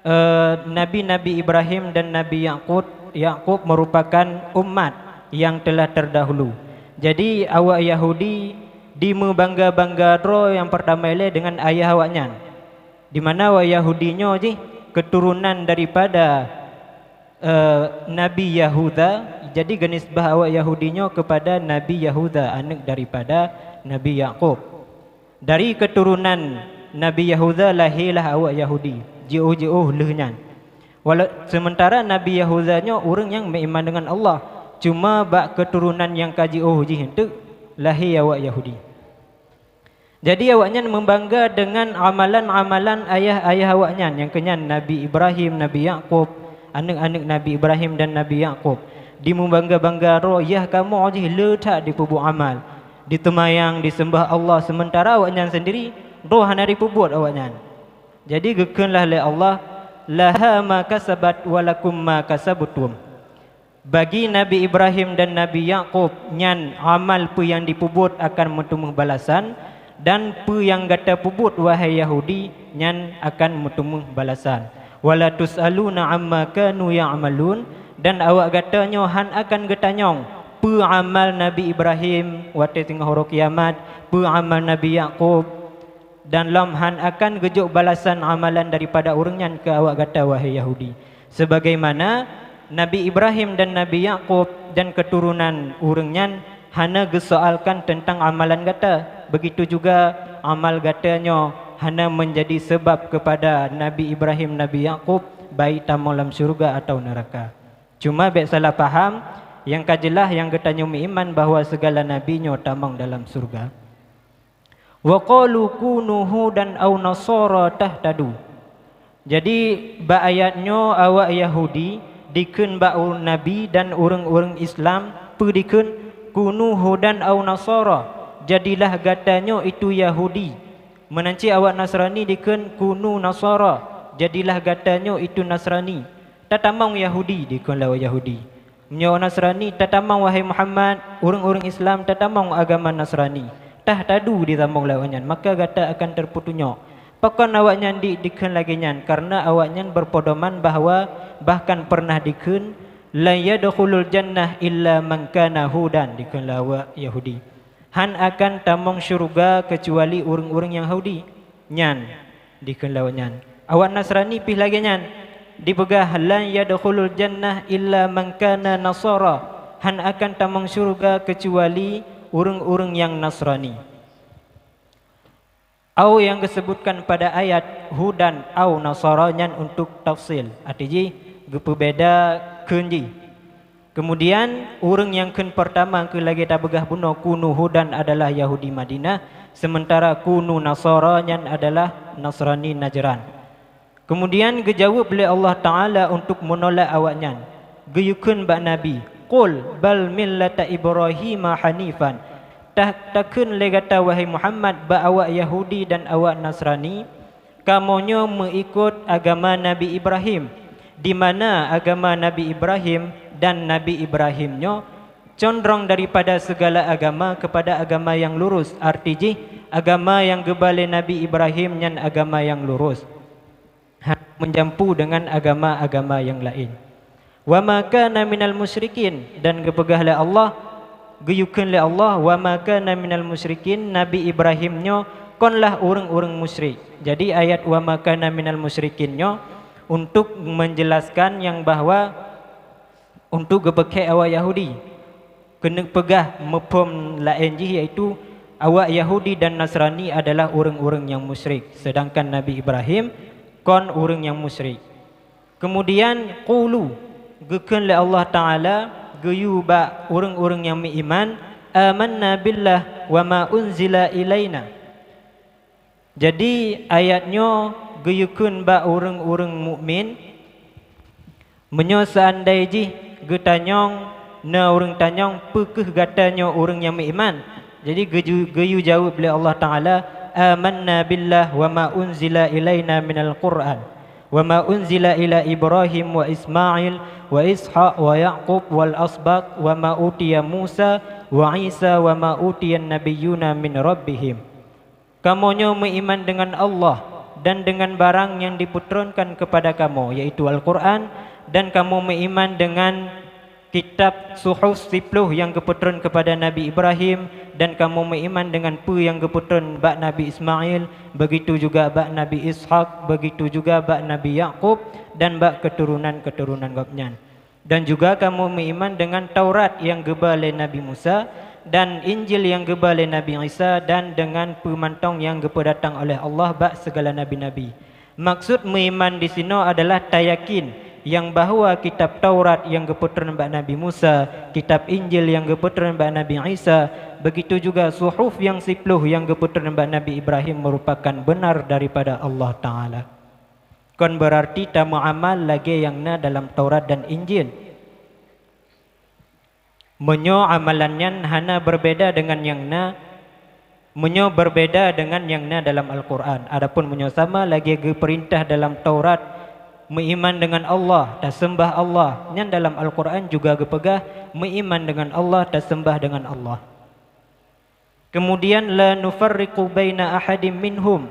eh, Nabi-Nabi Ibrahim dan Nabi Yakub, Yakub merupakan umat yang telah terdahulu. Jadi, awak Yahudi dimeubangga-bangga droe nyang peurtama ilée dengan ayah awaknyan, di mana awak Yahudi nyoe jih keuturonan daripada, eh, Nabi Yahuda, jadi geunisbah awak Yahudi nyoe keupada Nabi Yahuda, aneuëk daripada Nabi Yakub. Dari keuturonan Nabi Yahuda lahé lah awak Yahudi, jiôh-jiôh lheueh nyan. Wala-, seumeuntara Nabi Yahuda nyoe ureuëng nyang meuiman deungon Allah, cuma bak keuturonan nyang ka jiôh jih eunteuk, lahé awak Yahudi. Jadi awaknyan meubangga deungon amalan-amalan ayah-ayah awaknyan, nyang keunyan Nabi Ibrahim, Nabi Yakub, aneuëk-aneuëk Nabi Ibrahim dan Nabi Yakub. Dimeubangga-bangga droe yah kamoe jih le that jipeubuet amal, jiseumayang, jiseumah Allah, seumeuntara awaknyan seundiri droe hana jipeubuet awaknyan. Jadi geukheun lah lé Allah, "Laha ma kasabat wa lakum ma kasabtum." Bagi Nabi Ibrahim dan Nabi Yakub nyan amal peue nyang jipeubuet akan meuteumé balasan, dan peue nyang gata peubuet, wahai Yahudi, nyan akan meuteumé balasan. "Wa la tus'aluna amma kanu ya'malun," dan awak gata nyoe hán akan geutanyong peue amal Nabi Ibrahim watée teungoh uroe kiamat, peue amal Nabi Yakub, dan lom hán akan geujok balasan amalan daripada ureuëng nyan keu awak gata, wahai Yahudi. Sebagaimana Nabi Ibrahim dan Nabi Yakub dan keuturonan ureuëng nyan hana geusoalkan teuntang amalan gata, begitu juga amal gata nyoe hana meunjadi seubab keupada Nabi Ibrahim, Nabi Yakub, baik tamong lam syeuruga atawa neuraka. Cuma bék salah paham, nyang ka jeulaih nyang geutanyoe meuiman bahwa sigala nabi nyoe tamong dalam syeuruga. "Wa qalu kunu hudan aw nasara tahtadu." Jadi, bak ayat nyoe awak Yahudi dikheun bak ureuëng nabi dan ureuëng-ureuëng Islam peue dikheun, "Kunu hudan aw nasara," jadilah gata nyoe itu Yahudi. Meunan cit awak Nasrani dikheun, "Kunu nasara," jadilah gata nyoe itu Nasrani. Tatamong Yahudi dikheun lé awak Yahudi. Meunyoe Nasrani, tatamong, wahai Muhammad, ureuëng-ureuëng Islam tatamong agama Nasrani, tahtadu ditamong lé awaknyan, maka gata akan teupeutunyok. Pakon awaknyan di, dikheun lagée nyan? Kareuna awaknyan berpedoman bahwa bahkan pernah dikheun, "Lan yadkhulul jannah illa man kana hudan," dikheun lé awak Yahudi. "Hán akan tamong syeuruga keucuali ureuëng-ureuëng nyang Yahudi." Nyan dikheun lé awaknyan. Awak Nasrani pih lagée nyan, dipeugah, "Lan yadkhulul jannah illa man kana nasara," hán akan tamong syeuruga keucuali ureuëng-ureuëng nyang Nasrani. Au nyang geuseubutkan pada ayat hudan au nasara nyan untuk tafsil, arti jih geupeubeda kheun jih. Keumudian, ureuëng nyang kheun peurtama keu lagée tapeugah bunoe kunu hudan adalah Yahudi Madinah, seumeuntara kunu nasara nyan adalah Nasrani Najran. Keumudian, geujaweueb lé Allah Ta'ala untuk meunolak awaknyan, geuyue kheun bak Nabi, "Qul bal millata Ibrahima hanifan." Ta-, takheun lé gata, wahai Muhammad, bak awak Yahudi dan awak Nasrani, "Kamoe nyoe meuikot agama Nabi Ibrahim," di mana agama Nabi Ibrahim dan Nabi Ibrahim nyoe condrong daripada sigala agama keupada agama nyang lurus, arti jih, agama nyang geuba lé Nabi Ibrahim nyan agama nyang lurus, hana meujampu deungon agama-agama nyang laén. "Wa ma kana minal musyrikin," dan geupeugah lé Allah, geuyue kheun lé Allah, "Wa ma kana minal musyrikin," Nabi Ibrahim nyoe konlah ureuëng-ureuëng musyrik. Jadi, ayat "Wa ma kana minal musyrikin" nyoe untuk menjelaskan nyang bahwa untuk geupeukhée awak Yahudi. Keuneuk peugah muphom laén jih, yaitu awak Yahudi dan Nasrani adalah ureuëng-ureuëng nyang musyrik, seudangkan Nabi Ibrahim kon ureuëng nyang musyrik. Keumudian, qulu, geukheun lé Allah Ta'ala geuyue bak ureuëng-ureuëng nyang meuiman, "Amanna billah wa ma unzila ilaina." Jadi, ayat nyoe geuyue kheun bak ureuëng-ureuëng mukmin, meunyoe seuandai jih geutanyong, na ureuëng tanyong, "Peu kheueh gata nyoe ureuëng nyang meuiman?" Jadi, geuju-, geuyue jaweueb lé Allah Ta'ala, "Amanna billah wa ma unzila ilaina minal Qur'an, wa ma unzila ila Ibrahim wa Ismail wa Ishaq wa Yaqub wal asbat wa ma utiya Musa wa Isa wa ma utiyan nabiyyuna min rabbihim." Kamoe nyoe meuiman deungon Allah dan deungon barang nyang dipeutronkan keupada kamoe, yaitu Al-Qur'an, dan kamoe meuiman deungon kitab suhuf siploh nyang geupeutron keupada Nabi Ibrahim, dan kamoe meuiman deungon peue nyang geupeutron bak Nabi Ismail, begitu juga bak Nabi Ishaq, begitu juga bak Nabi Yakub, dan bak keuturonan-keuturonan gobnyan. Dan juga kamoe meuiman deungon Taurat nyang geuba lé Nabi Musa, dan Injil nyang geuba lé Nabi Isa, dan deungon peue mantong nyang geupeudatang oleh Allah bak sigala nabi-nabi. Maksud meuiman disinoe adalah tayakin nyang bahwa kitab Taurat nyang geupeutron bak Nabi Musa, kitab Injil nyang geupeutron bak Nabi Isa, Begitu juga suhuf nyang siploh nyang geupeutreun bak Nabi Ibrahim meurupakan beunar daripada Allah Taala. Kon beurarti tameuamal lagée nyang na dalam Taurat dan Injil. Meunyoe amalan nyan hana beubeda deungon nyang na, meunyoe beubeda deungon nyang na dalam Al-Qur'an. Adapun meunyoe sama lagée geupeurintah dalam Taurat, meuiman deungon Allah, taseumbah Allah, nyan dalam Al-Qur'an juga geupeugah, meuiman deungon Allah, taseumbah deungon Allah. Keumudian, "La nufarriqu baina ahadim minhum."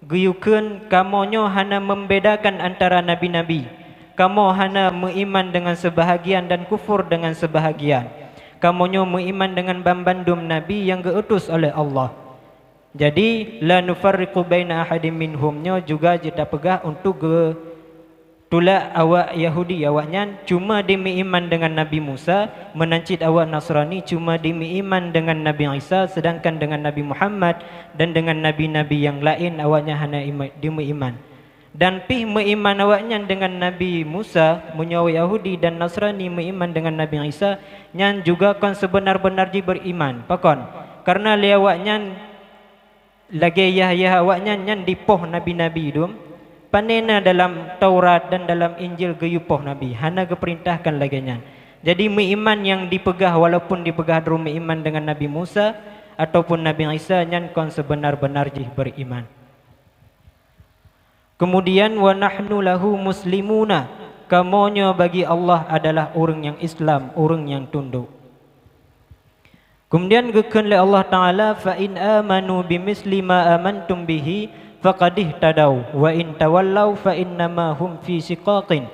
Geuyue kheun, "Kamoe nyoe hana meumbedakan antara nabi-nabi. Kamoe hana meuiman deungon seubahagian dan kufur deungon seubahagian. Kamoe nyoe meuiman deungon banmandum nabi nyang geu-utus oleh Allah." Jadi, "La nufarriqu baina ahadim minhum" nyoe juga jeuet tapeugah untuk geu- tulak awak Yahudi, awaknyan cuma dimeuiman deungon Nabi Musa, meunan cit awak Nasrani cuma dimeuiman deungon Nabi Isa, seudangkan deungon Nabi Muhammad dan deungon nabi-nabi nyang laén awaknyan hana ima-, dimeuiman. Dan pih meuiman awaknyan deungon Nabi Musa, meunyoe Yahudi dan Nasrani meuiman deungon Nabi Isa, nyan juga kon seubeuna-beuna jih beuiman. Pakon? Kareuna lé awaknyan lagée yah-yah awaknyan nyan dipoh nabi-nabi dum, pane na dalam Taurat dan dalam Injil geuyue poh nabi, hana geupeurintahkan lagée nyan. Jadi, meuiman nyang dipeugah, walaupun dipeugah droe meuiman deungon Nabi Musa ataupun Nabi Isa, nyan kon seubeuna-beuna jih beuiman. Keumudian, "Wa nahnu lahu muslimuna," kamoe nyoe bagi Allah adalah ureuëng nyang Islam, ureuëng nyang tundok. Keumudian geukheun lé Allah Taala, "Fa in amanu bimithli ma amantum bihi faqad ihtadau, wa in tawallau fa innama hum fi shiqaqin."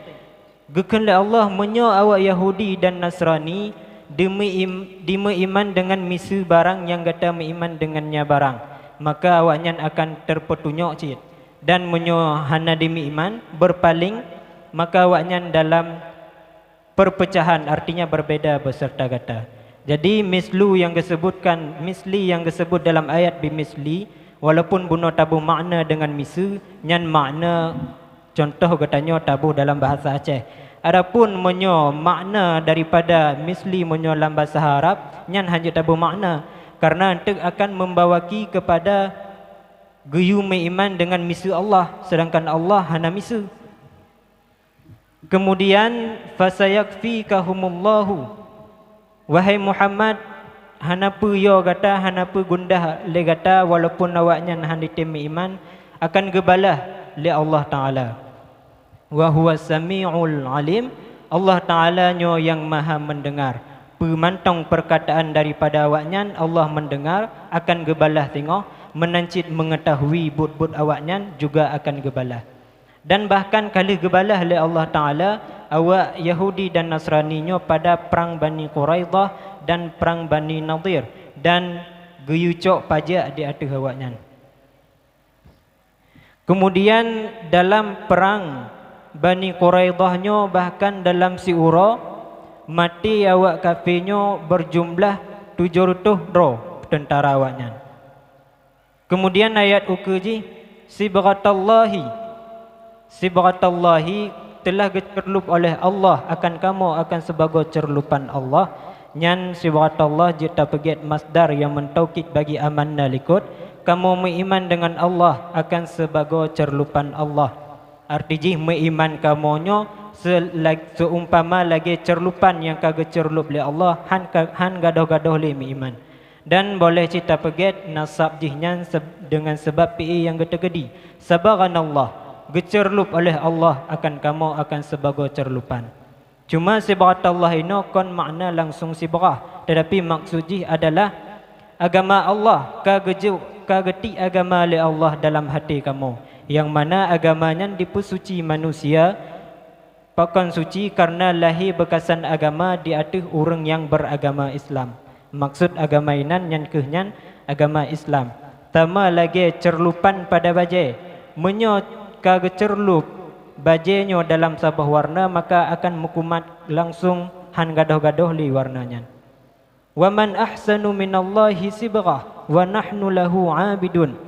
Geukheun lé Allah, "Meunyoe awak Yahudi dan Nasrani dimeuim-, dimeuiman deungon miseue barang nyang gata meuiman deungon nyan barang, maka awaknyan akan teupeutanyok cit. Dan meunyoe hana dimeuiman, beurpaléng, maka awaknyan dalam peurpeucahan, artinya berbeda beserta gata." Jadi, mislu nyang geuseubutkan, misli nyang geuseubut dalam ayat bimithli, walaupun bunoe taboh makna deungon miseue, nyan makna contoh geutanyoe taboh dalam bahasa Aceh. Adapun meunyoe makna daripada misli meunyoe lam bahasa Arab, nyan hana taboh makna, kareuna eunteuk akan membawaki kepada geuyue meuiman deungon miseue Allah, seudangkan Allah hana miseue. Keumudian, "Fasayakfikahumullahu." Wahai Muhammad, hana peue yo gata, hana peue gundah lé gata, walaupun awaknyan hana jitem meuiman, akan geubalah lé Allah Taala. "Wa huwas samiul alim," Allah Taala nyoe nyang Maha Mendengar. Peue mantong peurkataan daripada awaknyan Allah mendengar, akan geubalah singoh, meunan cit meungeutahui buet-buet awaknyan juga akan geubalah. Dan bahkan ka lheueh geubalah lé Allah Taala awak Yahudi dan Nasrani nyoe pada prang Bani Quraidah dan prang Bani Nadhir, dan geuyue cok pajak di ateueh awaknyan. Keumudian dalam prang Bani Quraidah nyoe bahkan dalam siuroe maté awak kafé nyoe beujumlah tujoh reutôh droe teuntara awaknyan. Keumudian ayat ukeue jih, "Sibghatallahi." Sibghatallahi teulah geuceurlup oleh Allah akan kamoe akan sibagoe ceurlupan Allah. Nyan sibghatallah jeuet tapeugét masdar nyang meutaukid bagi amanna likot, kamoe meuiman deungon Allah akan sibagoe ceurlupan Allah. Arti jih meuiman kamoe nyoe seula-, seumpama lagée ceurlupan nyang ka geuceurlup lé Allah, han ka, han gadôh-gadôh lé meuiman. Dan boleh cit tapeugét nasab jih nyan seb-, deungon sabab fi'il nyang geuteukeudi. Sabaghanallah, geuceurlup oleh Allah akan kamoe akan sibagoe ceurlupan. Cuma sibghatallah inoe kon makna langsung sibghah, teutapi maksud jih adalah agama Allah ka geujok, ka geutik agama lé Allah dalam haté kamoe, nyang mana agama nyan dipeusuci manusia, pakon suci kareuna lahé beukasan agama di ateueh ureuëng nyang beuragama Islam. Maksud agama inan nyan kheueh nyan agama Islam. Sama lagée ceurlupan pada bajée. Meunyoe ka geuceurlup bajée nyoe dalam saboh warna, maka akan meukumat langsung han gadôh-gadôh lé warna nyan. "Wa man ahsanu minallahi sibghah wa nahnu lahu abidun."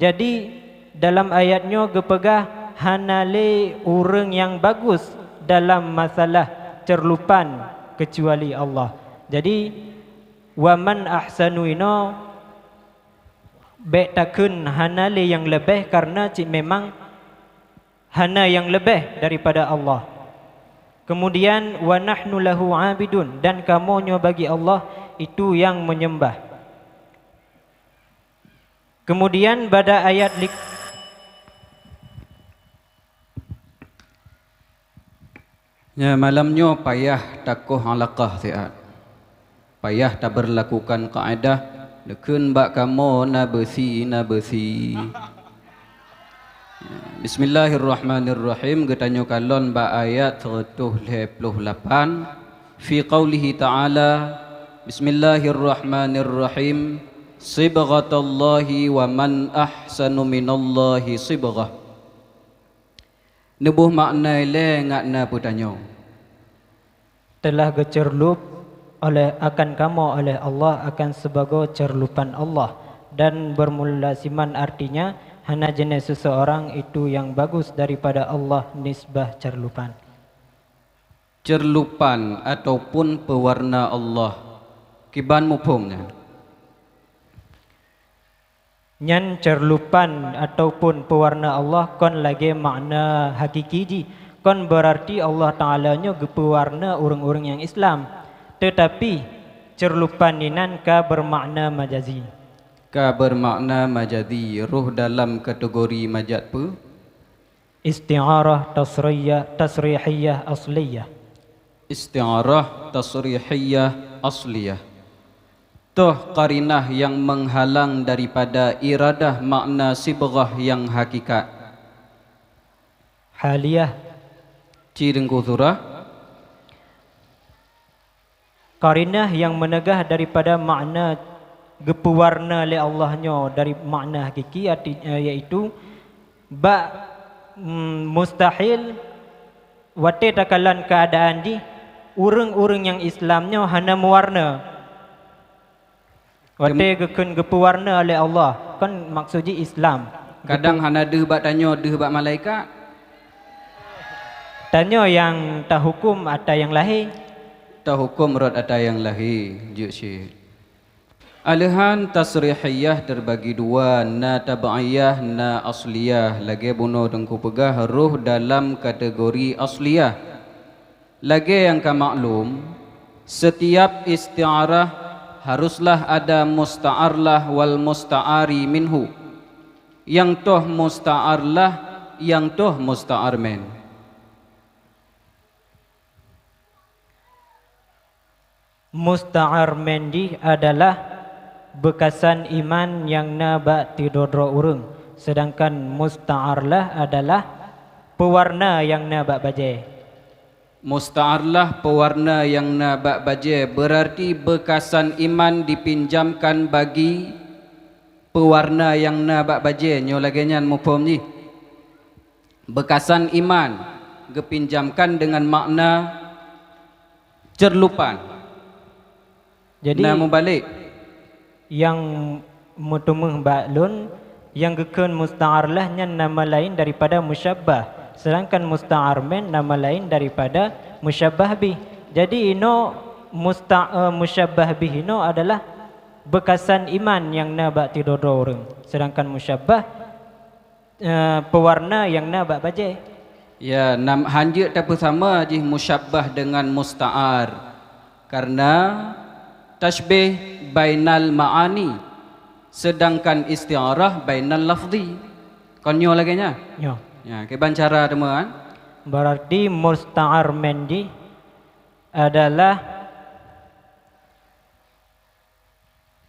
Jadi, dalam ayat nyoe geupeugah hana lé ureuëng nyang bagus dalam masalah ceurlupan keucuali Allah. Jadi, Wa man ahsanu inoe bék takheun hana lé nyang leubeh, kareuna cit memang hana nyang leubeh daripada Allah. Kemudian, wa nahnu lahu abidun, dan kamoe nyoe bagi Allah itu nyang meunyeumbah. Kemudian pada ayat lik- Nya, malam nyoe payah takoh alaqah siat. Payah tabeurlakukan kaidah, neukheun bak kamoe na beusi, na beusi. Bismillahirrahmanirrahim. Geutanyoe kalon bak ayat seratus lhèe ploh lapan. Fi qaulihi ta'ala, Bismillahirrahmanirrahim. Sibghatallahi wa man ahsanu minallahi sibghah. Neuboh makna ilée ngat na peutanyoe. Telah geuceurlup oleh, akan kamoe oleh Allah akan sibagoe ceurlupan Allah, dan beurmulasiman artinya hana jeunèh seseorang itu yang bagus daripada Allah nisbah ceurlupan. Ceurlupan ataupun peuwarna Allah. Kiban muphom nyan? Nyan ceurlupan ataupun peuwarna Allah kon lagée makna hakiki jih, kon beurarti Allah Ta'ala nyoe geupeuwarna ureuëng-ureuëng nyang Islam. Teutapi, ceurlupan inan ka beumakna majazi. Ka beumakna majazi, roh dalam kategori majaz peue? Isti'arah tasriyah, tasrihiyah asliyah. Isti'arah tasrihiyah asliyah. Toh qarinah nyang menghalang daripada iradah makna sibghah nyang hakikat? Haliyah. Ci Teungku Surah. Qarinah nyang meunegah daripada makna geupeuwarna lé Allah nyoe dari makna hakiki, arti, eh, yaitu bak, mm, mustahil watée takalon keuadaan jih, ureuëng-ureuëng nyang Islam nyoe hana meuwarna. Watée geukheun geupeuwarna lé Allah, kon maksud jih Islam. Kadang hana deuh bak tanyoe, deuh bak malaikat. Tanyoe nyang tahuköm atra nyang lahé. Tahuköm rot atra nyang lahé, jeuet cit. Aleuhan tasrihiyah terbagi dua, na tab'iyah, na asliyah. Lagée bunoe Teungku peugah, roh dalam kategori asliyah. Lagée nyang ka maklum, setiap isti'arah haruslah ada musta'arlah wal musta'ari minhu. Nyang toh musta'arlah, nyang toh musta'ar men. Musta'ar men jih adalah beukasan iman nyang na bak teudroe-droe ureuëng, seudangkan musta'arlah adalah peuwarna nyang na bak bajée. Musta'arlah peuwarna nyang na bak bajée, beurarti beukasan iman dipinjamkan bagi peuwarna nyang na bak bajée, nyoe lagée nyan muphom jih. Beukasan iman geupinjamkan deungon makna ceurlupan. Jadi, na meubalek. Nyang meuteumeuh bak lôn, nyang geukheun musta'arlah nyan nama laén daripada musyabbah, seudangkan musta'ar men nama laén daripada musyabbah bih. Jadi, inoe musta-, eh, musyabbah bih inoe adalah beukasan iman nyang na bak teudroe-droe ureuëng, seudangkan musyabbah eh, peuwarna nyang na bak bajée. Ya, nam-, hanjeuet tapeusama jih musyabbah deungon musta'ar, karena tasyabih bainal ma'ani, seudangkan isti'arah bainal lafzi. Kon nyoe lagée nyan? Nyoe. Ya, kiban cara teuma, kan? Beurarti musta'ar men jih adalah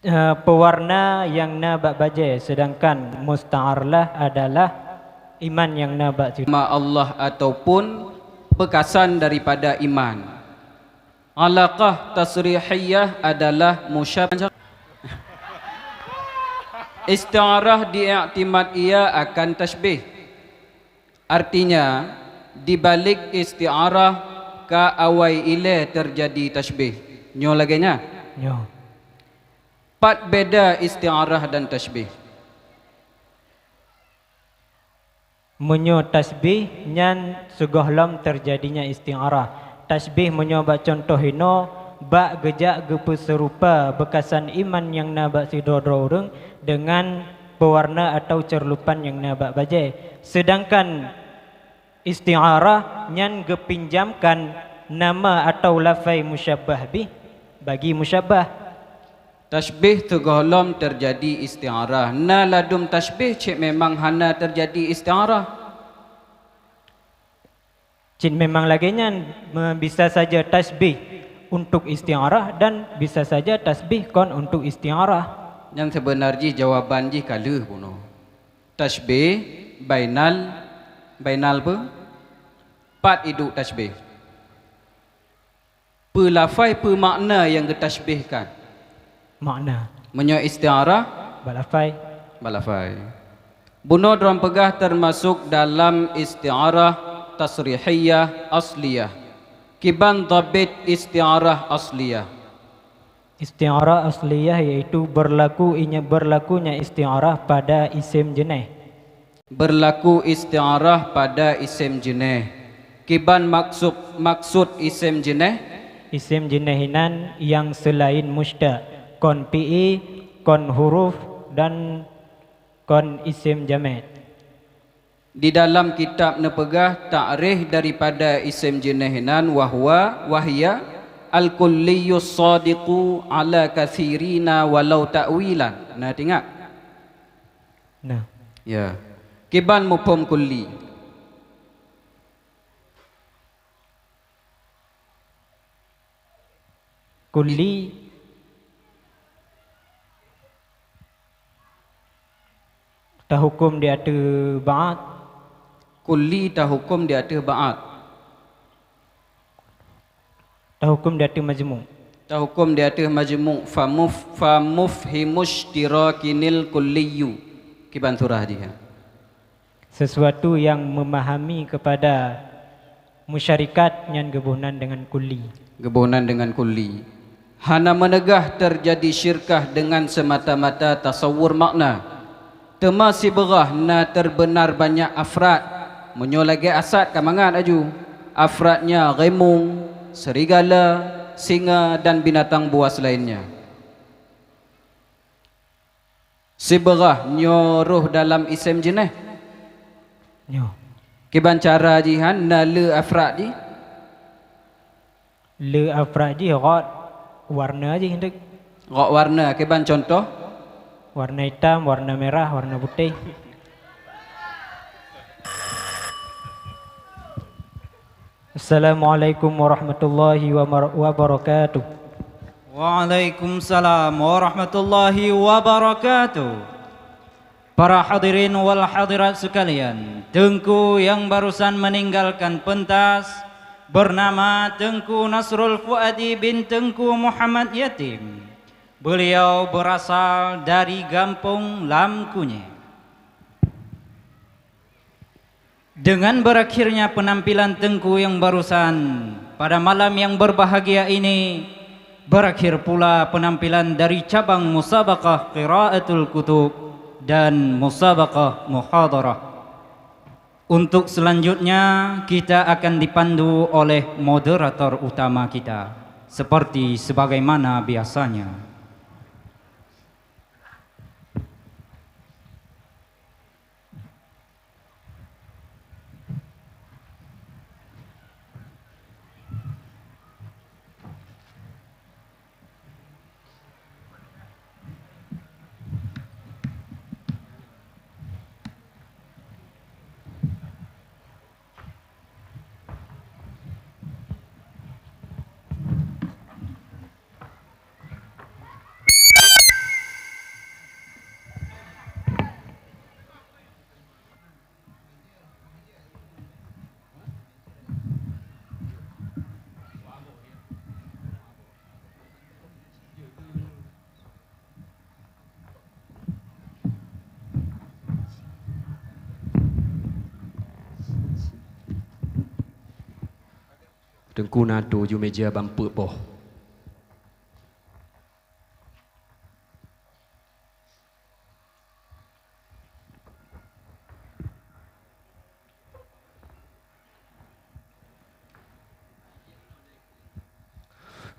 eh, peuwarna nyang na bak bajée, seudangkan musta'arlah adalah iman nyang na bak situ. Ma Allah ataupun beukasan daripada iman. Alaqah tasrihiyah adalah musyab-, isti'arah diiktimad ia akan tasyabih. Artinya, di balik isti'arah ka awai ilée teujadi tasyabih. Nyoe lagée nyan? Nyoe. Pat beda isti'arah dan tasyabih? Meunyoe tasyabih, nyan sigohlom teujadinya isti'arah. Tasyabih meunyoe bak cuntoh inoe, bak geujak geupeuseurupa beukasan iman nyang na bak sidroe-droe ureuëng deungon peuwarna atawa ceurlupan nyang na bak bajée. Seudangkan isti'arah nyan geupinjamkan nama atawa lafai musyabbah bih bagi musyabbah. Tasyabih teugohlom teujadi isti'arah. Na ladum tasyabih cit memang hana teujadi isti'arah. Cit memang lagée nyan, me-, bisa saja tasyabih untuk isti'arah dan bisa saja tasyabih kon untuk isti'arah. Nyang seubeuna jih jawaban jih ka lheueh bunoe. Tasyabih bainal, bainal peue? Pat iduek tasyabih. Peue lafai, peue makna nyang geutasyabihkan? Makna. Meunyoe isti'arah? Bak lafai. Bak lafai. Bunoe droe peugah teumasok dalam isti'arah tasrihiyah asliyah. Kiban dhabit isti'arah asliyah? Isti'arah asliyah yaitu berlaku inya, berlakunya isti'arah pada isim jeuneh. Berlaku isti'arah pada isim jeuneh. Kiban maksud, maksud isim jeuneh? Isim jeuneh inan nyang seulain mushtaq, kon fi'i, kon huruf, dan kon isim jamid. Di dalam kitab neupeugah takrif daripada isim jeuneh inan, wahwa, wahya, al-kulliyus sadiqu ala katsirina walau ta'wilan. Nah, teuingat? Nah. Ya. Kiban muphom kulli? Kulli tahukum di ateueh ba'ad. Kulli tahukum di ateueh ba'ad. Tahukum di ateueh majmu'. Tahukum di ateueh majmu', famuf-, famufhimusytirakinil kulliyyu. Kiban surah jih, ya. Sesuatu yang memahami kepada musyarikat nyan geuboh nan dengan kulli. Geuboh nan dengan kulli. Hana meunegah teujadi syirkah dengan semata-mata tasawur makna. Teuma sibeurah na teubeunar banyak afrad. Meunyoe lagée asad ka mangat aju. Afradnya ghemung, serigala, singa, dan binatang buas lainnya. Sibeurah nyoe roh dalam isem jeuneh. Nyoe. Kiban cara jih han na le afrad jih? Le afrad jih rot warna jih, Teungku. Rot warna, kiban contoh? Warna itam, warna merah, warna putih. Assalamualaikum warahmatullahi wamar-, wabarakatuh. Waalaikumsalam warahmatullahi wabarakatuh. Para hadirin wal hadirat sekalian, Teungku yang barusan meninggalkan pentas bernama Teungku Nasrul Fuadi bin Teungku Muhammad Yatim. Beliau berasal dari Gampong Lam Kunyek. Dengan berakhirnya penampilan Teungku yang barusan, pada malam yang berbahagia ini, berakhir pula penampilan dari cabang musabaqah qiraatul kutub dan musabaqah muhadarah. Untuk selanjutnya, kita akan dipandu oleh moderator utama kita, seperti sebagaimana biasanya. Teungku na tuju meja bak peuet boh.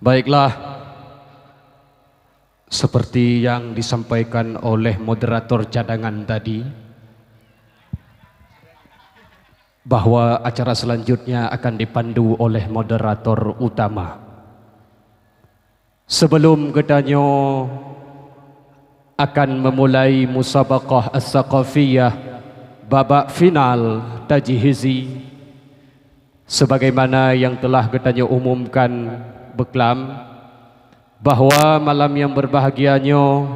Baiklah, seperti yang disampaikan oleh moderator cadangan tadi, bahwa acara selanjutnya akan dipandu oleh moderator utama. Sebelum geutanyoe akan memulai musabaqah as-saqafiyah babak final tajhizi, sebagaimana yang telah geutanyoe umumkan beuklam, bahwa malam yang berbahagia nyoe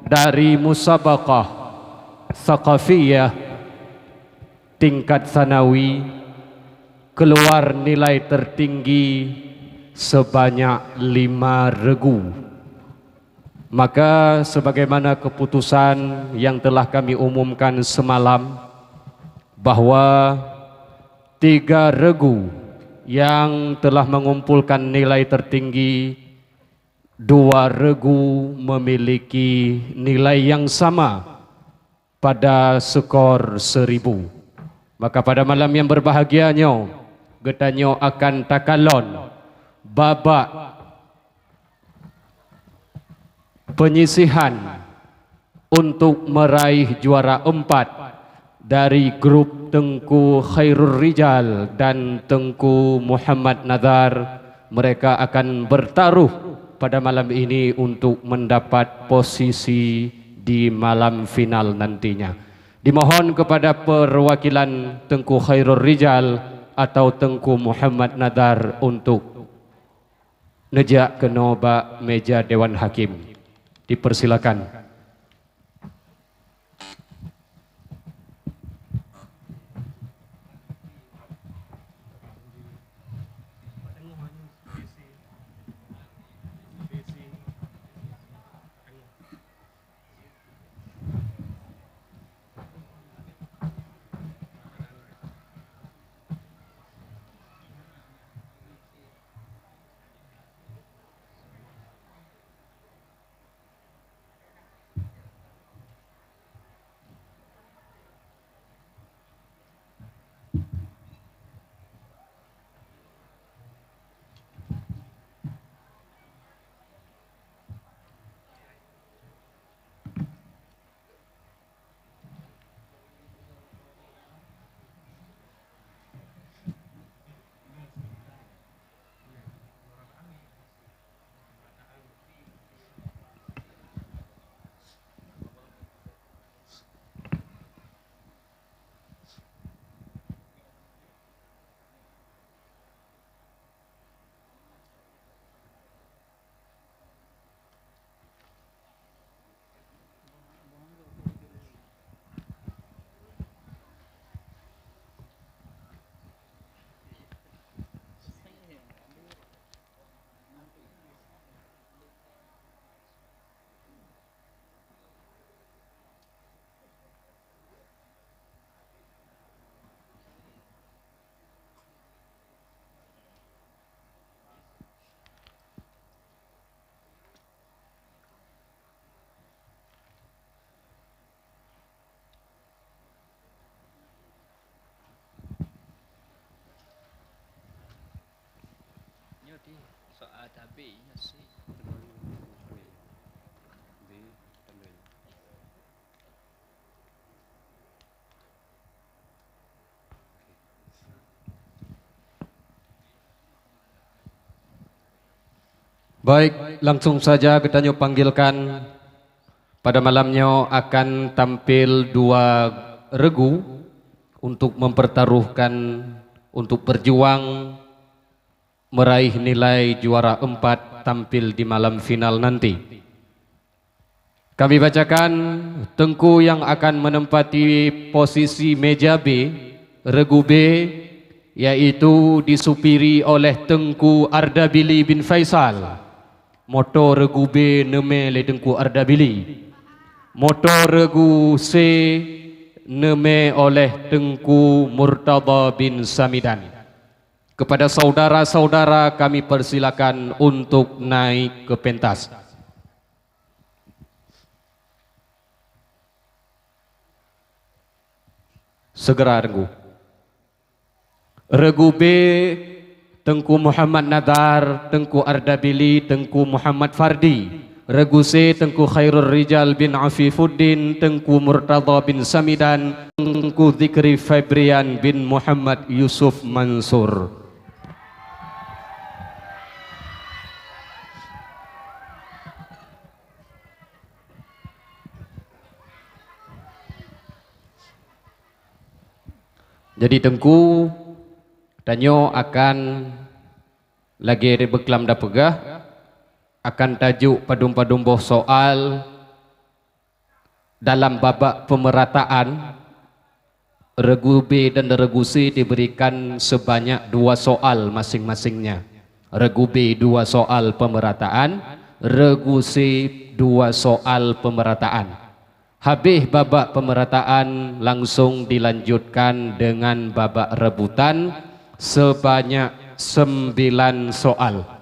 dari musabaqah saqafiyah tingkat sanawi keluar nilai tertinggi sebanyak lima regu. Maka sebagaimana keputusan yang telah kami umumkan semalam, bahwa tiga regu yang telah mengumpulkan nilai tertinggi, dua regu memiliki nilai yang sama pada skor seribu. Maka pada malam yang berbahagia nyoe, geutanyoe akan takalon babak penyisihan untuk meraih juara empat dari grup Teungku Khairul Rijal dan Teungku Muhammad Nazar. Mereka akan bertaruh pada malam ini untuk mendapat posisi di malam final nantinya. Dimohon kepada perwakilan Teungku Khairul Rijal atau Teungku Muhammad Nazar untuk neujak keunoe bak meja Dewan Hakim. Dipersilakan. Nyoe di soal tabé nyoe sih. Baik, langsung saja geutanyoe panggilkan. Pada malam nyoe akan tampil dua regu untuk mempertaruhkan, untuk berjuang meraih nilai juara empat tampil di malam final nanti. Kami bacakan, Teungku yang akan menempati posisi meja B, regu B, yaitu disupiri oleh Teungku Ardabili bin Faisal. Moto regu B neumè lé Teungku Ardabili. Moto regu C neumè oleh Teungku Murtadha bin Samidan. Kepada saudara-saudara kami persilakan untuk naik ke pentas. Segera, Teungku. Regu B Teungku Muhammad Nazar, Teungku Ardabili, Teungku Muhammad Fardi. Regu C, Teungku Khairul Rijal bin Afifuddin, Teungku Murtadha bin Samidan, Teungku Zikri Febrian bin Muhammad Yusuf Mansur. Jadi Teungku, tanyoe akan lagée beuklam da peugah, akan tajok padum-padum boh soal dalam babak pemerataan. Regu B dan regu C diberikan sebanyak dua soal masing-masingnya. Regu B dua soal pemerataan, regu C dua soal pemerataan. Habéh babak pemerataan, langsung dilanjutkan dengan babak rebutan sebanyak sembilan soal.